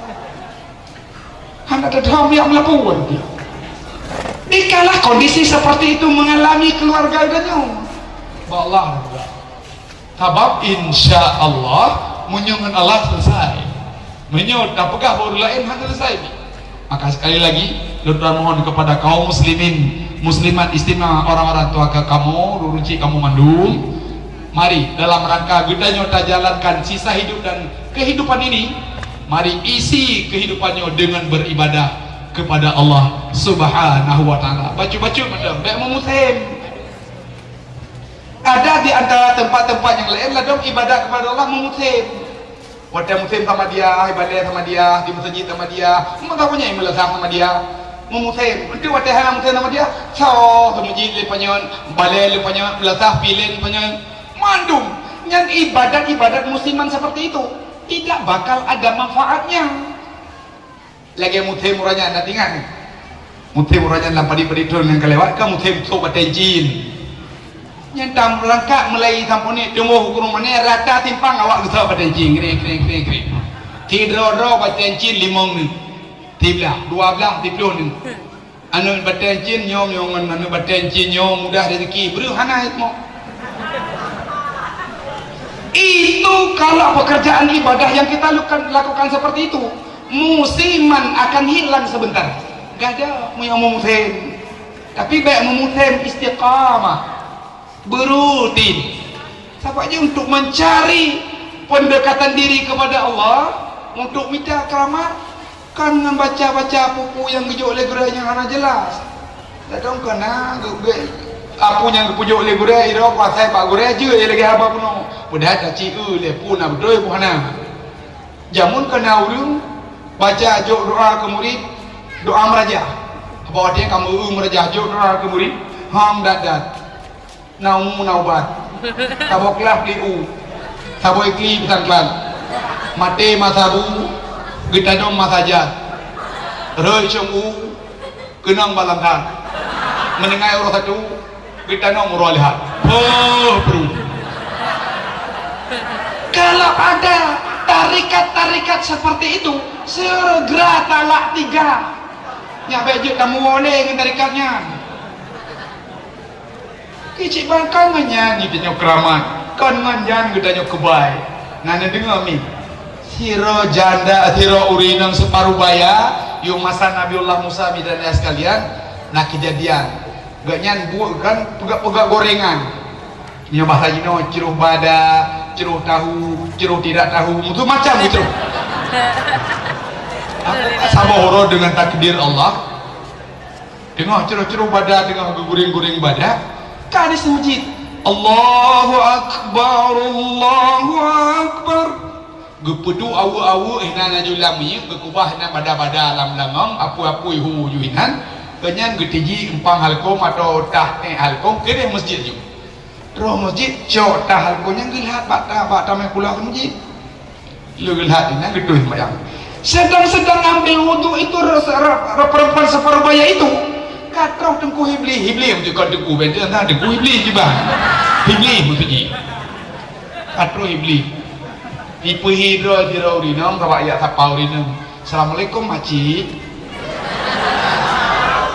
Hana teuthom jak meulapor. Dikala kondisi seperti itu mengalami keluarga geutanyoe, bak Allah. Sabab insya Allah, meunyoe ngon Allah selesai. Meunyoe tapeugah bak ureueng laén, hana selesai. Maka sekali lagi, lôn mohon kepada kaum muslimin, muslimat, istimewa orang-orang tua ka kamoe, ureueng chik kamoe mandum, mari dalam rangka geutanyoe tajalankan sisa hidup dan kehidupan ini, mari isi kehidupan nyoe dengan beribadah kepada Allah Subhanahu wa Taala. Bacut-bacut mantong, bèk meumusém. Ada di antara tempat-tempat nyang laén ladôm ibadat kepada Allah meumusém. Watèe musém Samadiyah, ibadat Samadiyah, di meuseujid Samadiyah, maka punya meulasah Samadiyah. Meumusém, beutôi watèe hana musém Samadiyah, soe meuseujid lé panyöt, balèe lé panyöt, meulasah piléh lé panyöt. Mandum, nyan ibadat-ibadat musiman seperti itu tidak bakal ada manfaatnya. Lagèe musém uroe nyan, na teuingat? Musém uroe nyan lam padit-padit thôn nyang ka lewat, ka musém sôk batèe cin. Nyan tam rangkak mulai sampoe ni teungoh u Krueng Mané, rata simpang awak geusôk batèe cin, greng, greng, greng, greng. Sidroe-droe batèe cin limong nyoe. Siblah, dua blah, siploh nyoe. Aneuk batèe cin nyoe, nyoe ngon aneuk batèe cin nyoe mudah rezeki, breuh hana hikmah. Itu kalau pekerjaan ibadah yang kita lakukan, lakukan seperti itu, musiman akan hilang sebentar. Gada meunyoe meumusém. Tapi bèk meumusém, istiqamah. Berutin. Sabab jih untuk mencari pendekatan diri kepada Allah, untuk mita keramat, kan ngon baca-baca peue-peue nyang geujok lé gurèe nyang hana jelas. Ladôm kana geubeuet peue nyang geupeujok lé gurèe, sidroe kuasai bak gurèe jeuet lagèe haba bunoe. Padahai taci eu lé peue na beutôi peue hana. Jameun kana ureueng baca jok doa keu murit, doa meuraja. Saboh watèe ka meu-eu meurajah jok droe keu murit, hong dat-dat. Na umu na ubat. Saboh keulah pli u. Saboh ikli pisang klan. Maté masa bu, geutanong masa jan. Rhoi cong u, keunong bak lam that. Meuninggai uroe satu, geutanong uroe lheuh. Poh, bro. Kalau ada tarikat-tarikat seperti itu, segera talak tiga. Nyak bèk jeuet tamuwoe lé ngon tarikat nyan. Keucik bangkang ngon nyan geutanyoe keuramat, kon ngon nyan geutanyoe keubai. Na neudeungoe mi? Sidroe janda, sidroe ureueng inong separuh baya, yôh masa Nabiullah Musa, bidan sekalian, na keujadian. Gobnyan buet kan peugah-peugah gorengan. Nyoe bahasa jinoe, cruh bada, cruh tahu, cruh tidak tahu, macam-macam cruh. Saboh uroe deungon takdir Allah. Teungoh cruh-cruh bada, teungoh geuguréng-guréng bada, ka di masjid. Allahu Akbar, Allahu Akbar. Geupeuduek aweuek-aweuek inan aju lam minyeuk, geukubah inan bada-bada lam langong, apui-apui hu ju inan. Keunyan geutiji empang halkom atau tah ék halkom keudeh masjid ju. Troh masjid, cok tah halkom nyan geulhat bak ta-, bak tamé kula masjid. Lheuh geulhat inan geutôi seumayang. Sedang-sedang ambil wudhu itu re-, re-, re-, perempuan separuh baya itu ka troh Teungku Iblis. Iblis maksud kon Teungku, beda nah Teungku Iblis juga. Iblis maksud jih. Ka troh Iblis. Ipeuhi droe sidroe ureueng inong, ka bak jak sapa ureueng inong. "Assalamualaikum, makcik."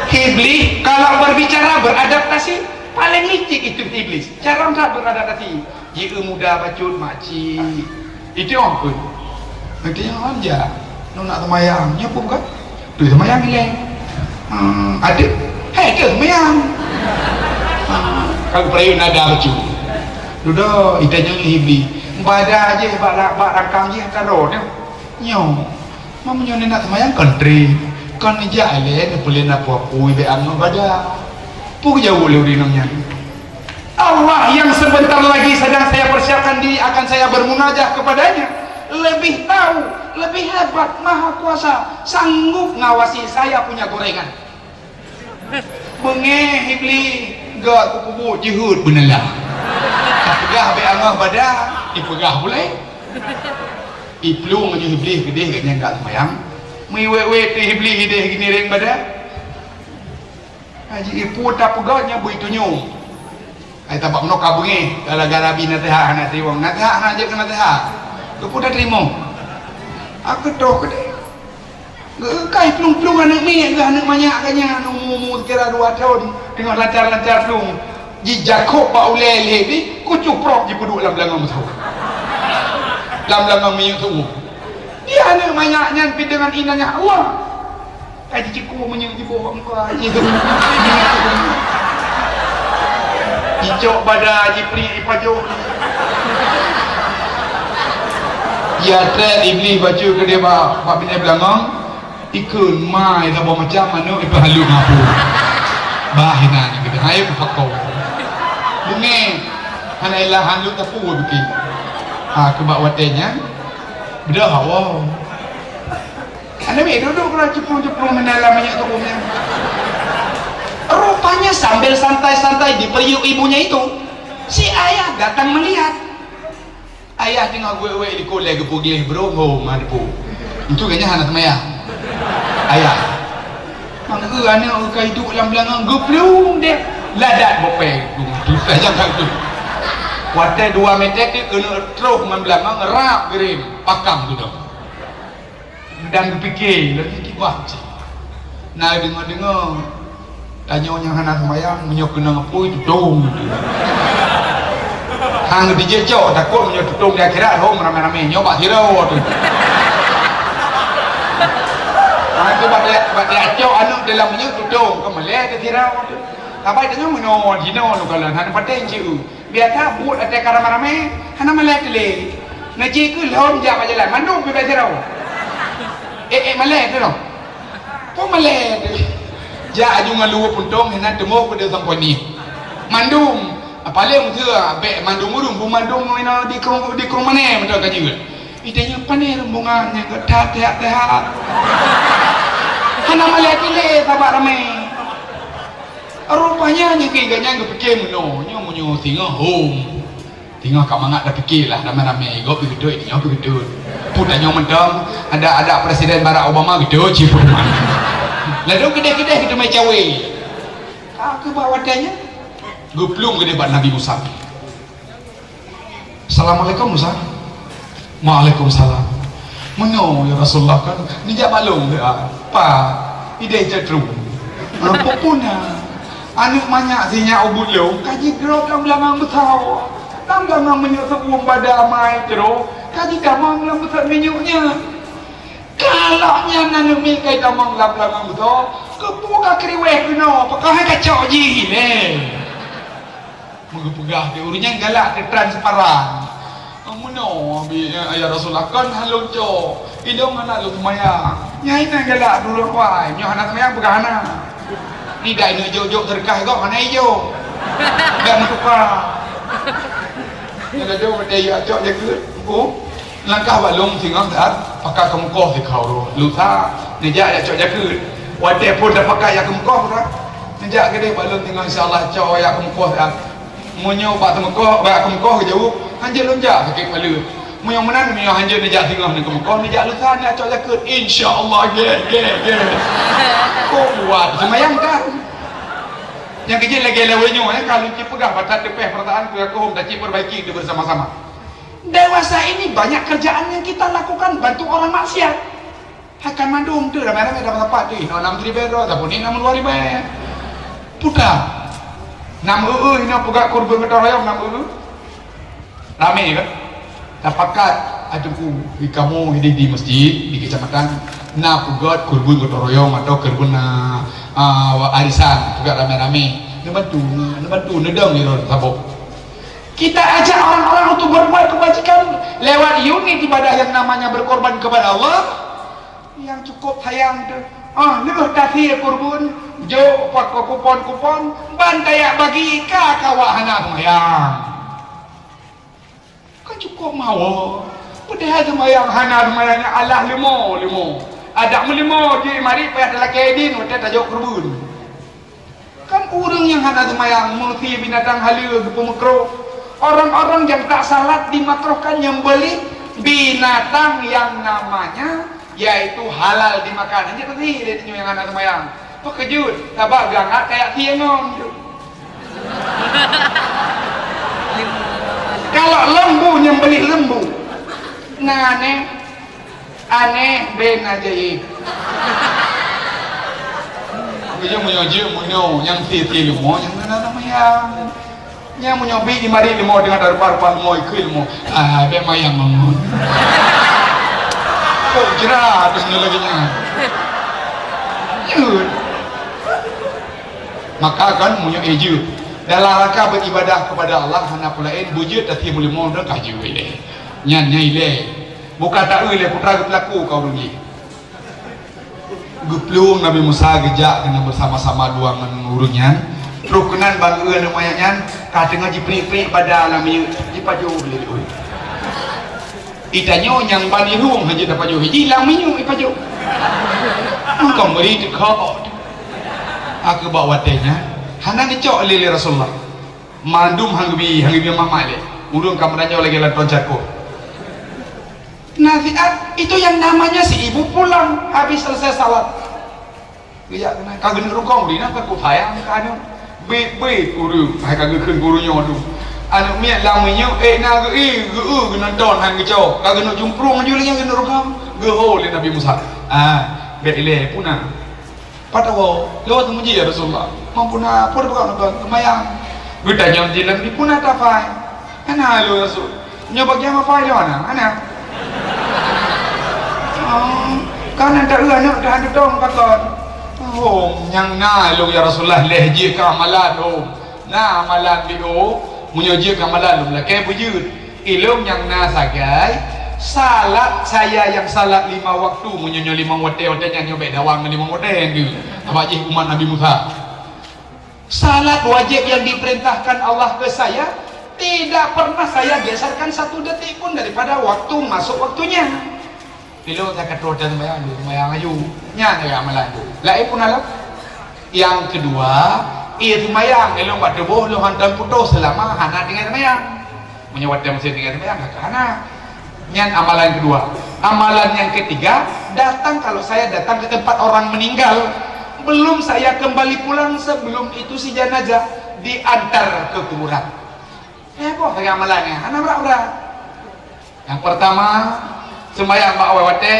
Iblis kalau berbicara beradaptasi, paling licik itu iblis. Cara that beradaptasi. Jieu muda bacut, makcik. Itu yang pun. Nanti yang anja. Nong nak semayang. Nyoe pun kan? Tu semayang ilèe. Hmm, ada. Hei, tu semayang. Hmm, kalau perayaan ada bacut. Dudoe, ita nyoe iblis. Bada jih bak la-, bak rangkang jih ka roh nyoe. Nyoe. Meunyoe neunak seumayang kon trép, kon neujak ilèe neupeulén apui-apui bèk angoh bada. Peue geujaweueb lé ureueng inong nyan? Allah yang sebentar lagi sedang saya persiapkan diri akan saya bermunajah kepadanya, lebih tahu, lebih hebat, maha kuasa, sanggup ngawasi saya punya gorengan. Beungéh Iblis, gèt keu kubu jeuhet beunala. Tapeugah bèk angoh bada, ipeugah pulèe. Iplueng laju Iblis keudeh gobnyan ka seumayang. Meuiwet-wet teuh Iblis ideh geuniréng bada. Haji ipu tapeugah nyan beu itunyong. Ai tabak meunoe ka beungéh gara-gara bi naseuhat hana teurimong. Naseuhat hana jeuet keu naseuhat. Keupeue tateurimong? Aku toh keudeh. Geukai plueng-plueng aneuk miet geuh, aneuk manyak geuh nyan, umu-umu kira dua thon, teungoh lancar-lancar plueng. Jijakôb bak ulèe lhèe pih, kucuh prok jipeuduek lam beulangong meusaboh. Lam beulangong minyeuk seuueh. Di aneuk manyak nyan pih deungon inanyah Allah. Ka jicukôb minyeuk jiboh bak muka jih. Jicok bada jipriek jipajoh. Jiatrek Iblih bacut keudeh bak, bak binéh beulangong. Ikheun mai saboh macam aneuk ipeuhalot ngon apui. Bah inan keudeh, hai meupakoe. Beungéh hana ilah halot apui bikin. Ha, keu bak watèe nyan beudôh awai. Aneuk miet duek-duek keunan cuplueng-cuplueng meunan lam minyeuk seuueh nyan. Rupanya sambil santai-santai diperuk ibunya itu, si ayah datang melihat. Ayah teungoh geuwèk-wèk di likot lé geupeugleh brôk ho meuhadap. Entu gobnyan hana seumayang. Ayah. Mangkeu aneuk ka iduek lam beulangong geuplueng deh. Ladat bopèe. Susah jangan tu. Watèe dua meter teuh keuneuk troh ngon beulangong rab geurem pakam tu dong. Dan geupike laju kiban cit. Na deungoe-deungoe, tanyoe nyang hana seumayang, meunyoe keunong apui, tutong. Hang dijejok, takot meunyoe tutong di akhirat, hom ramé-ramé. Nyoe bak sira tu. Ha, tu bak dia, bak dia cok aneuk dalam minyeuk tutong, keu malèe di sira tu. Sabai tanyoe meunyoe jinoe tu kalon, hana paténg cit. Biasa buet watèe ka ramé-ramé, hana malèe teuh lé. Neuci keu lhom jak bak jalan, mandum pih bèk sidroe. Eh, eh, malèe teuh noh. Peue malèe teuh? Jak aju ngon luweue puntông, hinan teumoh keu deuh sampôh ni. Mandum, paléng meuseu bèk mandum ureueng, bu mandum inoe di kru-, di krueng mané mantong ka jeuet. Ita nyoe pané rombongan nyang ka that, that, that. Hana malèe teuh lé, sabab ramé. Rupanya nyoe keu gobnyan geupike meunoe, nyoe meunyoe singoh hom. Singoh ka mangat tapike lah, ramé-ramé, gob pih geutôi, nyoe pih geutôi. Peue tanyoe mantong, adak-adak Presiden Barack Obama geutôi, cit peue teuma. Ladôm keudeh-keudeh geuteumé cawe. Ka keuh bak watèe nyan, geuplueng keudeh bak Nabi Musa. "Assalamualaikum, Musa." "Waalaikumsalam." "Meunyoe, ya Rasulullah, kan neujak bak lôn, ya. Pa, idéh jatru. Peue-peue na? Aneuk manyak sinyak ubit lôn, ka jidrob lam blangang beusoe. Lam blangang meunyoe seuuem bada amai jroh, ka jitamong lam beusoe minyeuk nyan. Kalau nyan aneuk miet ka jitamong lam blangang beusoe, keupeue ka kriweh keunoe, pakon hai kacok jih ilèe?" Meugeupeugah di ureueng nyan galak keu transparan. "Meunoe, bi, ya Rasulullah, kon han lôn cok. Ilôn hana lôn seumayang." Nyan inan galak dulu awai, nyoe hana seumayang peugah hana. Nida ineuk jok-jok seudeukah gob hana ijok. Dak meutuka. Nyan laju watèe ya cok jakeuet, empu. Langkah bak lôn singoh that, pakat keumeukoh sikau roh. Lusa, neujak jak cok jakeuet. Watèe phon tapakat jak keumeukoh that, neujak keudeh bak lôn singoh, insya Allah cok jak keumeukoh that. Meunyoe bak teumeukoh, bak keumeukoh geujaweueb, "Hanjeuet lôn jak sakét kepala." Meunyoe meunan, meunyoe hanjeuet neujak singoh neukeumeukoh, neujak lusa neujak cok jakeuet. Insya Allah, gèt, gèt, gèt. Kok buat seumayang kan? Nyang keujeuet lagèe lawét nyoe, eh, ka lôn cit peugah, bak that teupèh peurasaan keu yakeuhom, tacit perbaiki keu bersama-sama. Dewasa ini banyak kerjaan yang kita lakukan, bantu orang maksiat. Hai kan mandum tu, ramai-ramai dapat-dapat tu, inoe nam ribèe droe, tapi ni nam dua ribèe. Puta. Nam eu-eu, inoe peugah kurban gotong royong, nam eu-eu. Ramé kan? Tapakat, aduh, di kamoe di, di masjid, di kecamatan, na peugöt kurban gotong royong atau kurban, ah, ah, arisan, peugöt ramé-ramé. Neubantu, neubantu, neudong di lôn saboh. Kita ajak orang-orang untuk berbuat kebajikan lewat unit ibadah yang namanya berkorban kepada Allah. Nyang cukup sayang tu, ah, lheueh tasie kurban, jok pakoe kupon-kupon, ban tajak bagi ka kawak hana seumayang. Kan cukup mawö. Padahai seumayang hana seumayang nyan alah leumo-leumo. Adak meuleumo jih marit payah talakèe idin watèe tajok kurban. Kan ureueng nyang hana seumayang, meusie binatang haleue geupeumeukruh. Orang-orang yang tak salat dimakruhkan nyembelih binatang yang namanya, yaitu halal dimakan. Hana teusie lé tanyoe nyang hana seumayang. Pakon jeuet, sabab geuangat kajak sie ngon. Kalau lembu nyembelih lembu, na aneh. Aneh, ben ajaib. Meunyoe, meunyoe jeuet, meunyoe nyang sie-sie leumo, nyang na seumayang. Nyang meunyoe bi di marit leumo, teungoh tarupa-rupa leumo, ikheun leumo. Ah, bèk mayang ngon. Kok jrat meunyoe lagèe nyan. Jeuet. Maka kan meunyoe, eh, jeuet. Dalam rangka beribadah kepada Allah, hana peue laén, beujeuet tasie meuleumo, dan ka jeuet ilèe. Nyan, nyan ilèe. Bukan taeu lé putra geupeulaku ka ureueng jih. Geuplueng Nabi Musa geujak keunan beusama-sama dua ngon ureueng nyan. Trok keunan bak geueu aneuk manyak nyan, ka teungoh jipriek-priek bada lam minyeuk, jipajoh lé ureueng. Itanyoe nyang ban irhueng hana jipajoh, ji lam minyeuk jipajoh. Maka meuri teuka. Aku bak watèe nyan, hana geucok lé, lé Rasulullah. Mandum han geubi, han geubi mamak lé. Ureueng ka meuranyoe lagèe lantôn cakôh. Nasihat, itu yang namanya si ibu pulang habis selesai salat. Geujak keunan, ka geuneuk rukong, di na ka ku sayang ka aneuk. Bit-bit ureueng, hai ka geukheun guru nyoe tu. Aneuk miet lam minyeuk, eh, na geu-, eh, geu-, eh, geunonton han geucok. Ka geuneuk jumprung aju lé nyan geuneuk rukong. Geuho lé Nabi Musa. Ah, bèk ilèe puna. Pat tawoe, lôn teumeuji, "Ya Rasulullah, mampu na, peue tapeugah lôn kon seumayang?" Geutanyong jih lom, "Di peue na tafai?" "Hana lôn, ya Rasul." "Nyoe bagian mafai lôn hana?" "Hana." "Oh, kan ata eu aneuk tahan tutong pakon?" "Oh, nyang na lôn, ya Rasulullah, lhèe jeuet keu amalan, oh." Na amalan di, oh, meunyoe jeuet keu amalan lôn lakèe beujeuet. Ilôn nyang na sagai, salat saya yang salat lima waktu, meunyoe nyoe limong watèe, watèe nyan nyoe bèk dawang ngon limong watèe tu. Abah jih umat Nabi Musa. Salat wajib yang diperintahkan Allah ke saya, tidak pernah saya geserkan satu detik pun daripada waktu masuk waktunya. Ilôn ka troh dan seumayang, seumayang laju. Nyan sagai amalan tu. Laén pun na lom. Nyang keudua, Ie seumayang, ilôn bak tuboh lôn hantom putôh seulama hana tinggai seumayang. Meunyoe watèe meusé tinggai seumayang, ka hana. Nyan amalan keudua. Amalan nyang keutiga, datang, kalau saya datang ke tempat orang meninggal, belum saya kembali pulang sebelum itu si jenazah diantar ke kuburan. Eh, boh lagèe amalan nyan, hana brat-brat. Nyang peurtama, seumayang bak awai watèe.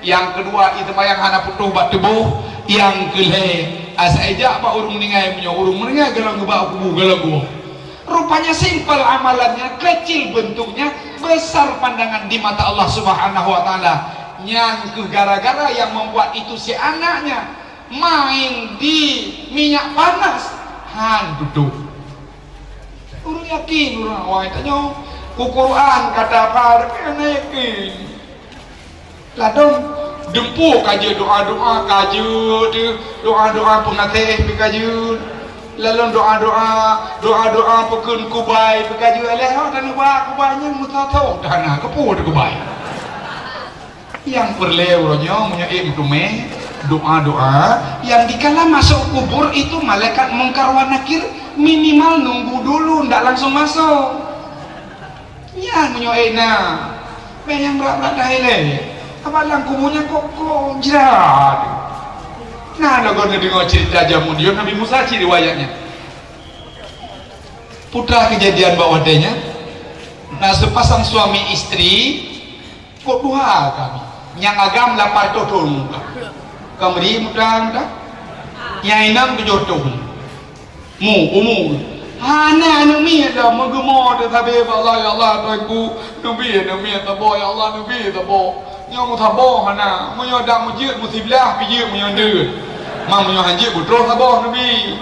Nyang keudua, ie seumayang hana putôh bak tuboh. Nyang keulhèe, asai jak bak ureueng meuninggai, meunyoe ureueng meuninggai golom geubak u kubu, golom geuwoe. Rupanya simpel amalannya, kecil bentuknya, besar pandangan di mata Allah Subhanahu wa Ta'ala. Nyan keuh gara-gara yang membuat itu si anaknya main di minyak panas, han putôh. Ureueng yakin, ureueng awai tanyoe, u Quran ka tahafal, tapi hana yakin. Ladôm, dumpeue ka jeuet doa-doa, ka jeuet doa-doa peungatéh pih ka jeuet. Lalu doa-doa, doa-doa peukheun kubai pih ka jeuet. Lheuh nyan tanyoe bak kubai nyan meutatô, hana keupeue di kubai. Nyang peureulèe uroe nyoe meunyoe ék meuteumé, doa-doa, nyang dikala masuk kubur itu malaikat Mungkar wa Nakir minimal nunggu dulu, ndak langsung masuk. Nyan meunyoe ék na, bèk nyang brat-brat dahé lé. Abang lam kubur nyan kok, kok jrat. Nah, lagoe neudeungoe ceurita jameun Nabi Musa cit riwayatnya. Putra kejadian bak watèe nyan, na seupasang suami istri, kok tuha kami. Nyang agam lapan reutôh thôn muda. Ka meuri muda-muda. Nyang inong tujoh thôn. Mu, umu. Hana aneuk miet dah, meugeumo teuh sabe bak Allah, "Ya Allah, Tuhanku, neubi aneuk miet saboh, ya Allah, neubi saboh." Nyoe meusaboh hana. Meunyoe dak meujeuet meusiblah, pih jeuet meunyoe deuet. Ma meunyoe han jeuet beutroh saboh neubi.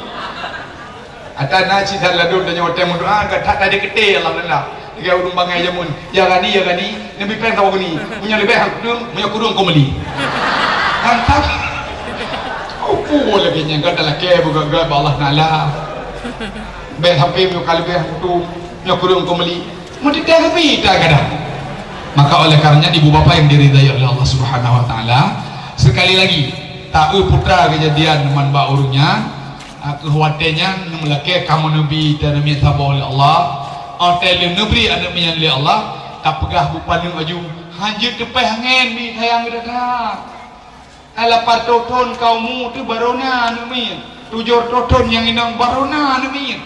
Ata na cit that ladôm tanyoe watèe meudoa, ka that tadi keuté, alhamdulillah. Lagèe ureueng bangai jameun, "Ya Ghani, ya Ghani, neubi pèng saboh guni. Meunyoe leubeh han kureueng, meunyoe kureueng keu meuli." Kan tak? Oh, peue lagèe nyan, ka talakèe beugöt-göt bak Allah Taala. Bèk sampai meunyoe ka leubeh han kureueng, meunyoe kureueng keu meuli. Meuteuntèe keupi that kadang. Maka oleh karenanya ibu bapa yang diridai oleh Allah Subhanahu wa Taala, sekali lagi, taeu putra kejadian man bak ureueng nyan, ah, keu watèe nyan neumeulakèe kamoe neubi aneuk miet saboh lé Allah, watèe lheuh neubri aneuk miet nyan lé Allah, tapeugah bak paneuk aju, "Han jeuet teupèh angèn, mi sayang geutanyoe that." Lapan reutôh thôn ka umu teuh barô na aneuk miet. Tujoh reutôh thôn nyang inong barô na aneuk miet.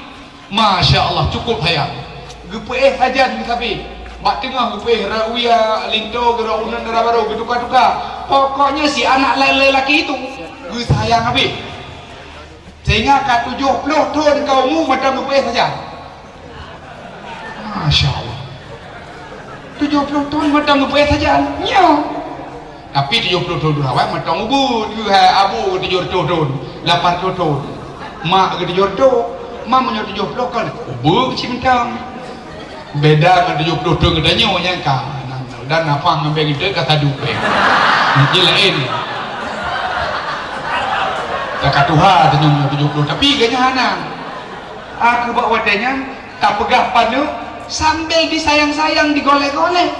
Masya Allah, cukup sayang. Geupeuéh sajan geusabe. Bak teungoh geupeuéh rot uya, linto, geurok uneun dara barô, geutuka-tuka. Pokoknya si anak lelaki itu geusayang habéh. Sehingga ka tujoh ploh thôn ka umu mantong geupeuéh sajan. Masya Allah. Tujoh ploh thôn mantong geupeuéh sajan. Nyoe. Tapi tujoh ploh thôn awai mantong ubit. Hai abu tujoh ploh thôn, lapan ploh thôn. Mak tujoh ploh. Mak meunyoe tujoh ploh kan ubit cit mantong. Beda ngon tujoh ploh thôn geutanyoe nyang ka. Dan nafah ngon beng itu ka sadu beng. Jadi laén. Ka, ka tuha tanyoe tujoh ploh, tapi geutanyoe hana. Aku bak watèe nyan tapeugah paneuk sambil disayang-sayang, digolek-golek.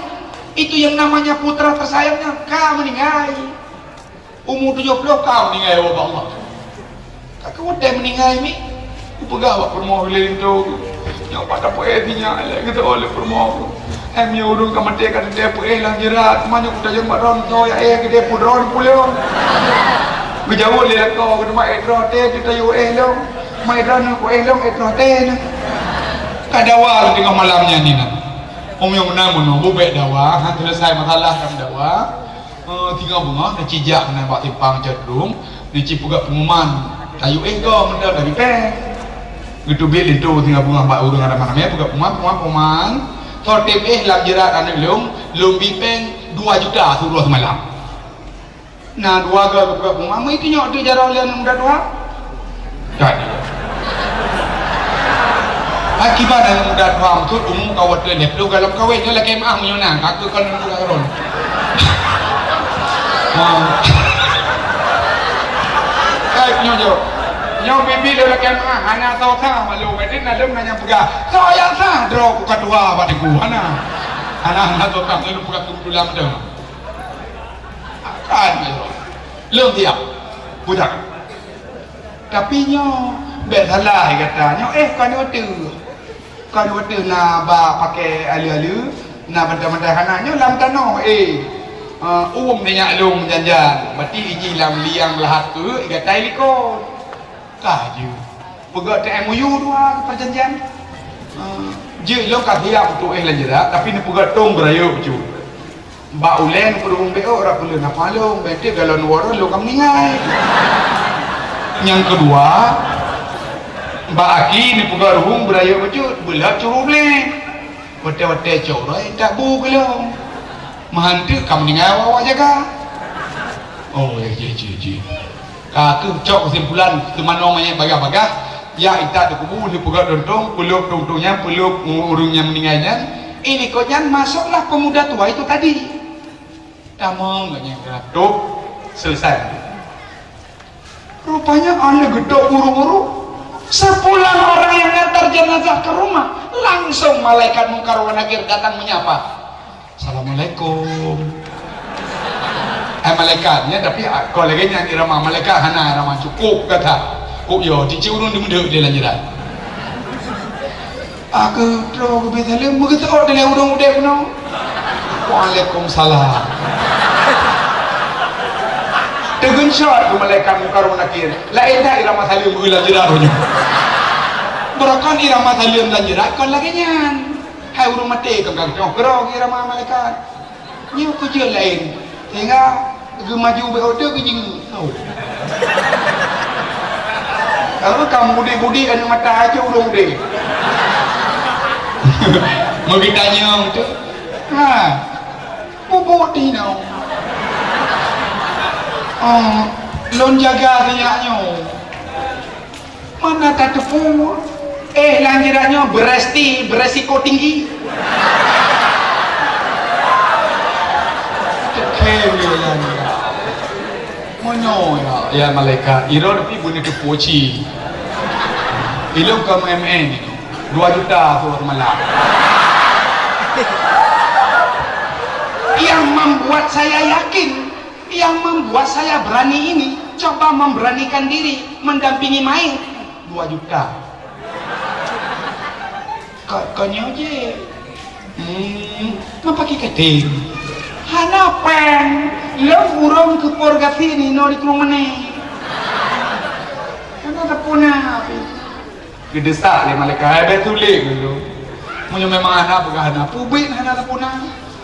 Itu yang namanya putra tersayangnya ka meuninggai. Umu tujoh ploh ka meuninggai, ya Allah. Ka keu watèe meuninggai mi, kupeugah bak peurumoh lé linto, "Nyoe pat tapeuéh sinyak lé geutanyoe lé peurumoh. Em, nyoe ureueng ka maté ka teuntèe peuéh lam jeurat, meunyoe kutajak bak droeneuh, ya éh keudéh peuet droeneuh pulang." Geujaweueb lé lakoe, "Geuteuma éh droe teuh, teuntèe éh lom. Mai droeneuh kuéh lom, éh droe teuh." Ka dawa teungoh malam nyan inan. Om nyang meunan meunoe, bubek dawa, han seuleusai masalah lam dawa. Eh, singoh beungoh neuci jak meunan bak simpang Cot Dum, neuci peugah pengumuman, "Tayue éh goe meunan, tapi péng." Geuteubiet linto singoh beungoh bak ureueng ramé-ramé peugah pengumuman, pengumuman, pengumuman. Soe tem éh lam jeurat aneuk lôn, lôn bi péng dua juta siuroe seumalam. Na dua goe geupeugah pengumuman, "Meuitu nyoe teuh jaroe lé aneuk muda tuha." Jadi, akibat aneuk muda tuha maksud umu ka watèe lhèe ploh goh lom kawén, nyoe lakèe meu'ah meunyoe na, ka keu kon muda ron. Ha. Eh, nyoe, nyoe. Nyoe bibi lôn lakèe meu'ah, hana soe sah malu, berarti na lôn na nyang peugah, "Soe nyang sah droe ku ka tuha bak teungku?" Hana. Hana, hana soe sah, lôn peugah keu tulang tu. Kan, lôn siap. Budak. Tapi nyoe, Bèk salah gata nyoe, eh, kon watèe. Kon watèe na ba pakè aleue-aleue, na bantai-bantai hana nyoe lam tanoh, eh. Ah, uem neujak lôn jan-jan. Bati iji lam liang lahat keuh, gata likot. Ka jeuet. Peugah T M U dua perjanjian. Ah, jeuet lôn ka siap untuk eh lam jeurat, tapi neupeugah tông beurayeuk bacut. Bak ulèe neupeuruhueng bèk ôk rot peuleueh na palong, bèk teuk galon uroe lôn ka meuninggai. Nyang keudua, bak aki neupeugah ruhueng beurayeuk bacut, beulheueh curu blèe. Watèe-watèe cok uroe intat bu keu lôn. Meuhan teuk ka meuninggai awak-awak jaga. Oh, ya, ya, ya, ya. Ka keuh cok keusimpulan, teumanoe manyét bagaih-bagaih, jak intat dikubu, neupeugöt tong-tong, peulheueh tong-tong nyan, peulheueh ureueng nyang meuninggai nyan, eh, likot nyan masuklah pemuda tua itu tadi. Tamong geuh nyan geurab, tôp, selesai. Rupanya ana geutôp buru-buru. Sepulang orang yang ngantar jenazah ke rumah, langsung malaikat Mungkar wa Nakir datang menyapa. "Assalamualaikum." Eh, malaikat, ya, tapi, ah, kon lagèe nyan irama malaikat hana irama, cukôp gata. Kok yo, tiep-tiep ureueng deungon di lam jeurat. Aku troh geubri saleuem, meugeuteuôt dilèe ureueng udép keunoe. "Waalaikumsalam." Teugeunsyot keu malaikat Mungkar wa Nakir. Laén that irama saleuem lam jeurat nyoe. Beurokon irama saleuem lam jeurat kon lagèe nyan. Hai ureueng maté, kon ka geutanyoe keudroe irama malaikat. Nyoe keu jeuet laén. Sehingga geumaju bak oto geujingeuk. Kalau ka mudik-mudik aneuk mata aja ureueng udép. Meugeutanyong tu. Ha. Bubuk tinoe. Oh, lôn jaga sinyak nyoe. Mana tateupeue? Eh, lam jeurat nyoe beresti, beresiko tinggi. Teukhem yo lam jeurat. Meunyoe ya, ya malaikat, iro tapi beuneuteupue ci. Ilôn ka M N ini. Dua juta tu malam. Yang membuat saya yakin, yang membuat saya berani ini, coba memberanikan diri mendampingi main. Dua juta. Ka, ka nyoe jih. Hmm, meupaké kating. Hana péng, lôn ureueng keu purgasi ninoe di krueng meuné. Hana teupuna. Geudeusak lé malaikat, "Hai, bèk tulék dulu. Meunyoe memang hana peugah hana, peubeuet hana teupuna."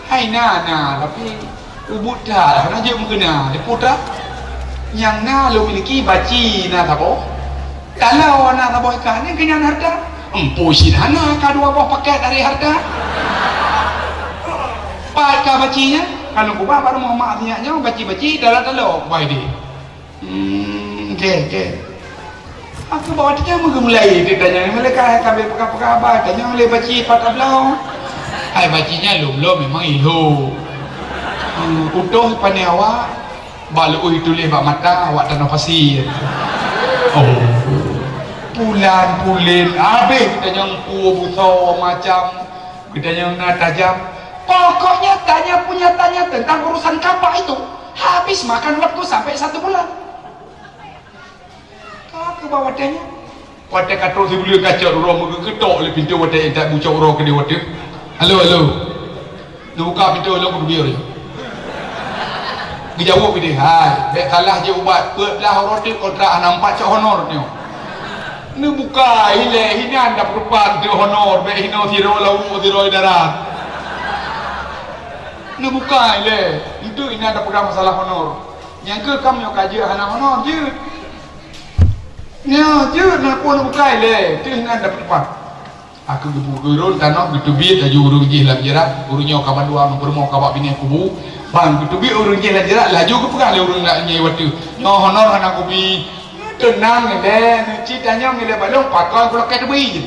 Hai na, na, tapi ubit that hana jeuet meukeuna, diputra. Nyang na lôn miliki baci na saboh. Taloe na saboh ikan, nyan keuh nyan hareuta. Empu cit hana ka dua boh pakèt dari hareuta. Pat ka baci nyan, ka lôn keubah bak rumoh mak sinyak nyoe, baci-baci, taloe-taloe, keubah idéh. Hmm, oke, oke. Aku bawa tanya meugeumulai dia tanya, malaikat sambil peugah-peugah haba, tanya lé baci pat tabloe. Hai baci nyan lom-lom memang ilhô. Hmm, utoh pane awak, bak leuuih tuléh bak mata, awak tanoh pasir. Oh. Pulan-pulen, habéh tanya empu buso macam, tanya na tajam. Pokoknya tanya punya tanya tentang urusan kapak itu, habis makan waktu sampai satu bulan. Ka keuh bak watèe nyoe. Watèe ka trok sibuleuen ka cok uroe meugeukeutok lé pintoe watèe intat bucok uroe keudéh watèe. "Halo, halo." Neubuka pintoe lom keudubieu nyoe. Geujaweueb idéh, "Hai, bèk salah jeuet ubat. Peuet blah uroe teuk kontrak hana meupat cok honor nyoe." Neubuka ilèe, hinan dapeutupat teuk honor, bèk hinoe sidroe laôt sidroe darat. Neubuka ilèe, enteuk inan tapeugah masalah honor. Nyang keuh kam nyoe ka jeuet hana honor jeuet. Nyoe jeuet na phon bukai lé, teuh nan dapeutupat. Aku geupeugeurôn tanoh geuteubiet laju ureueng jih lam jeurat, ureueng nyoe ka bandua ngon peurumoh ka bak binéh kubu. Ban geuteubiet ureueng jih lam jeurat, laju geupeugah lé ureueng nyang watèe nyoe honor hana kubi. Teunang ilèe, neuci tanyong ilèe balong pakon kulakèe teubiet.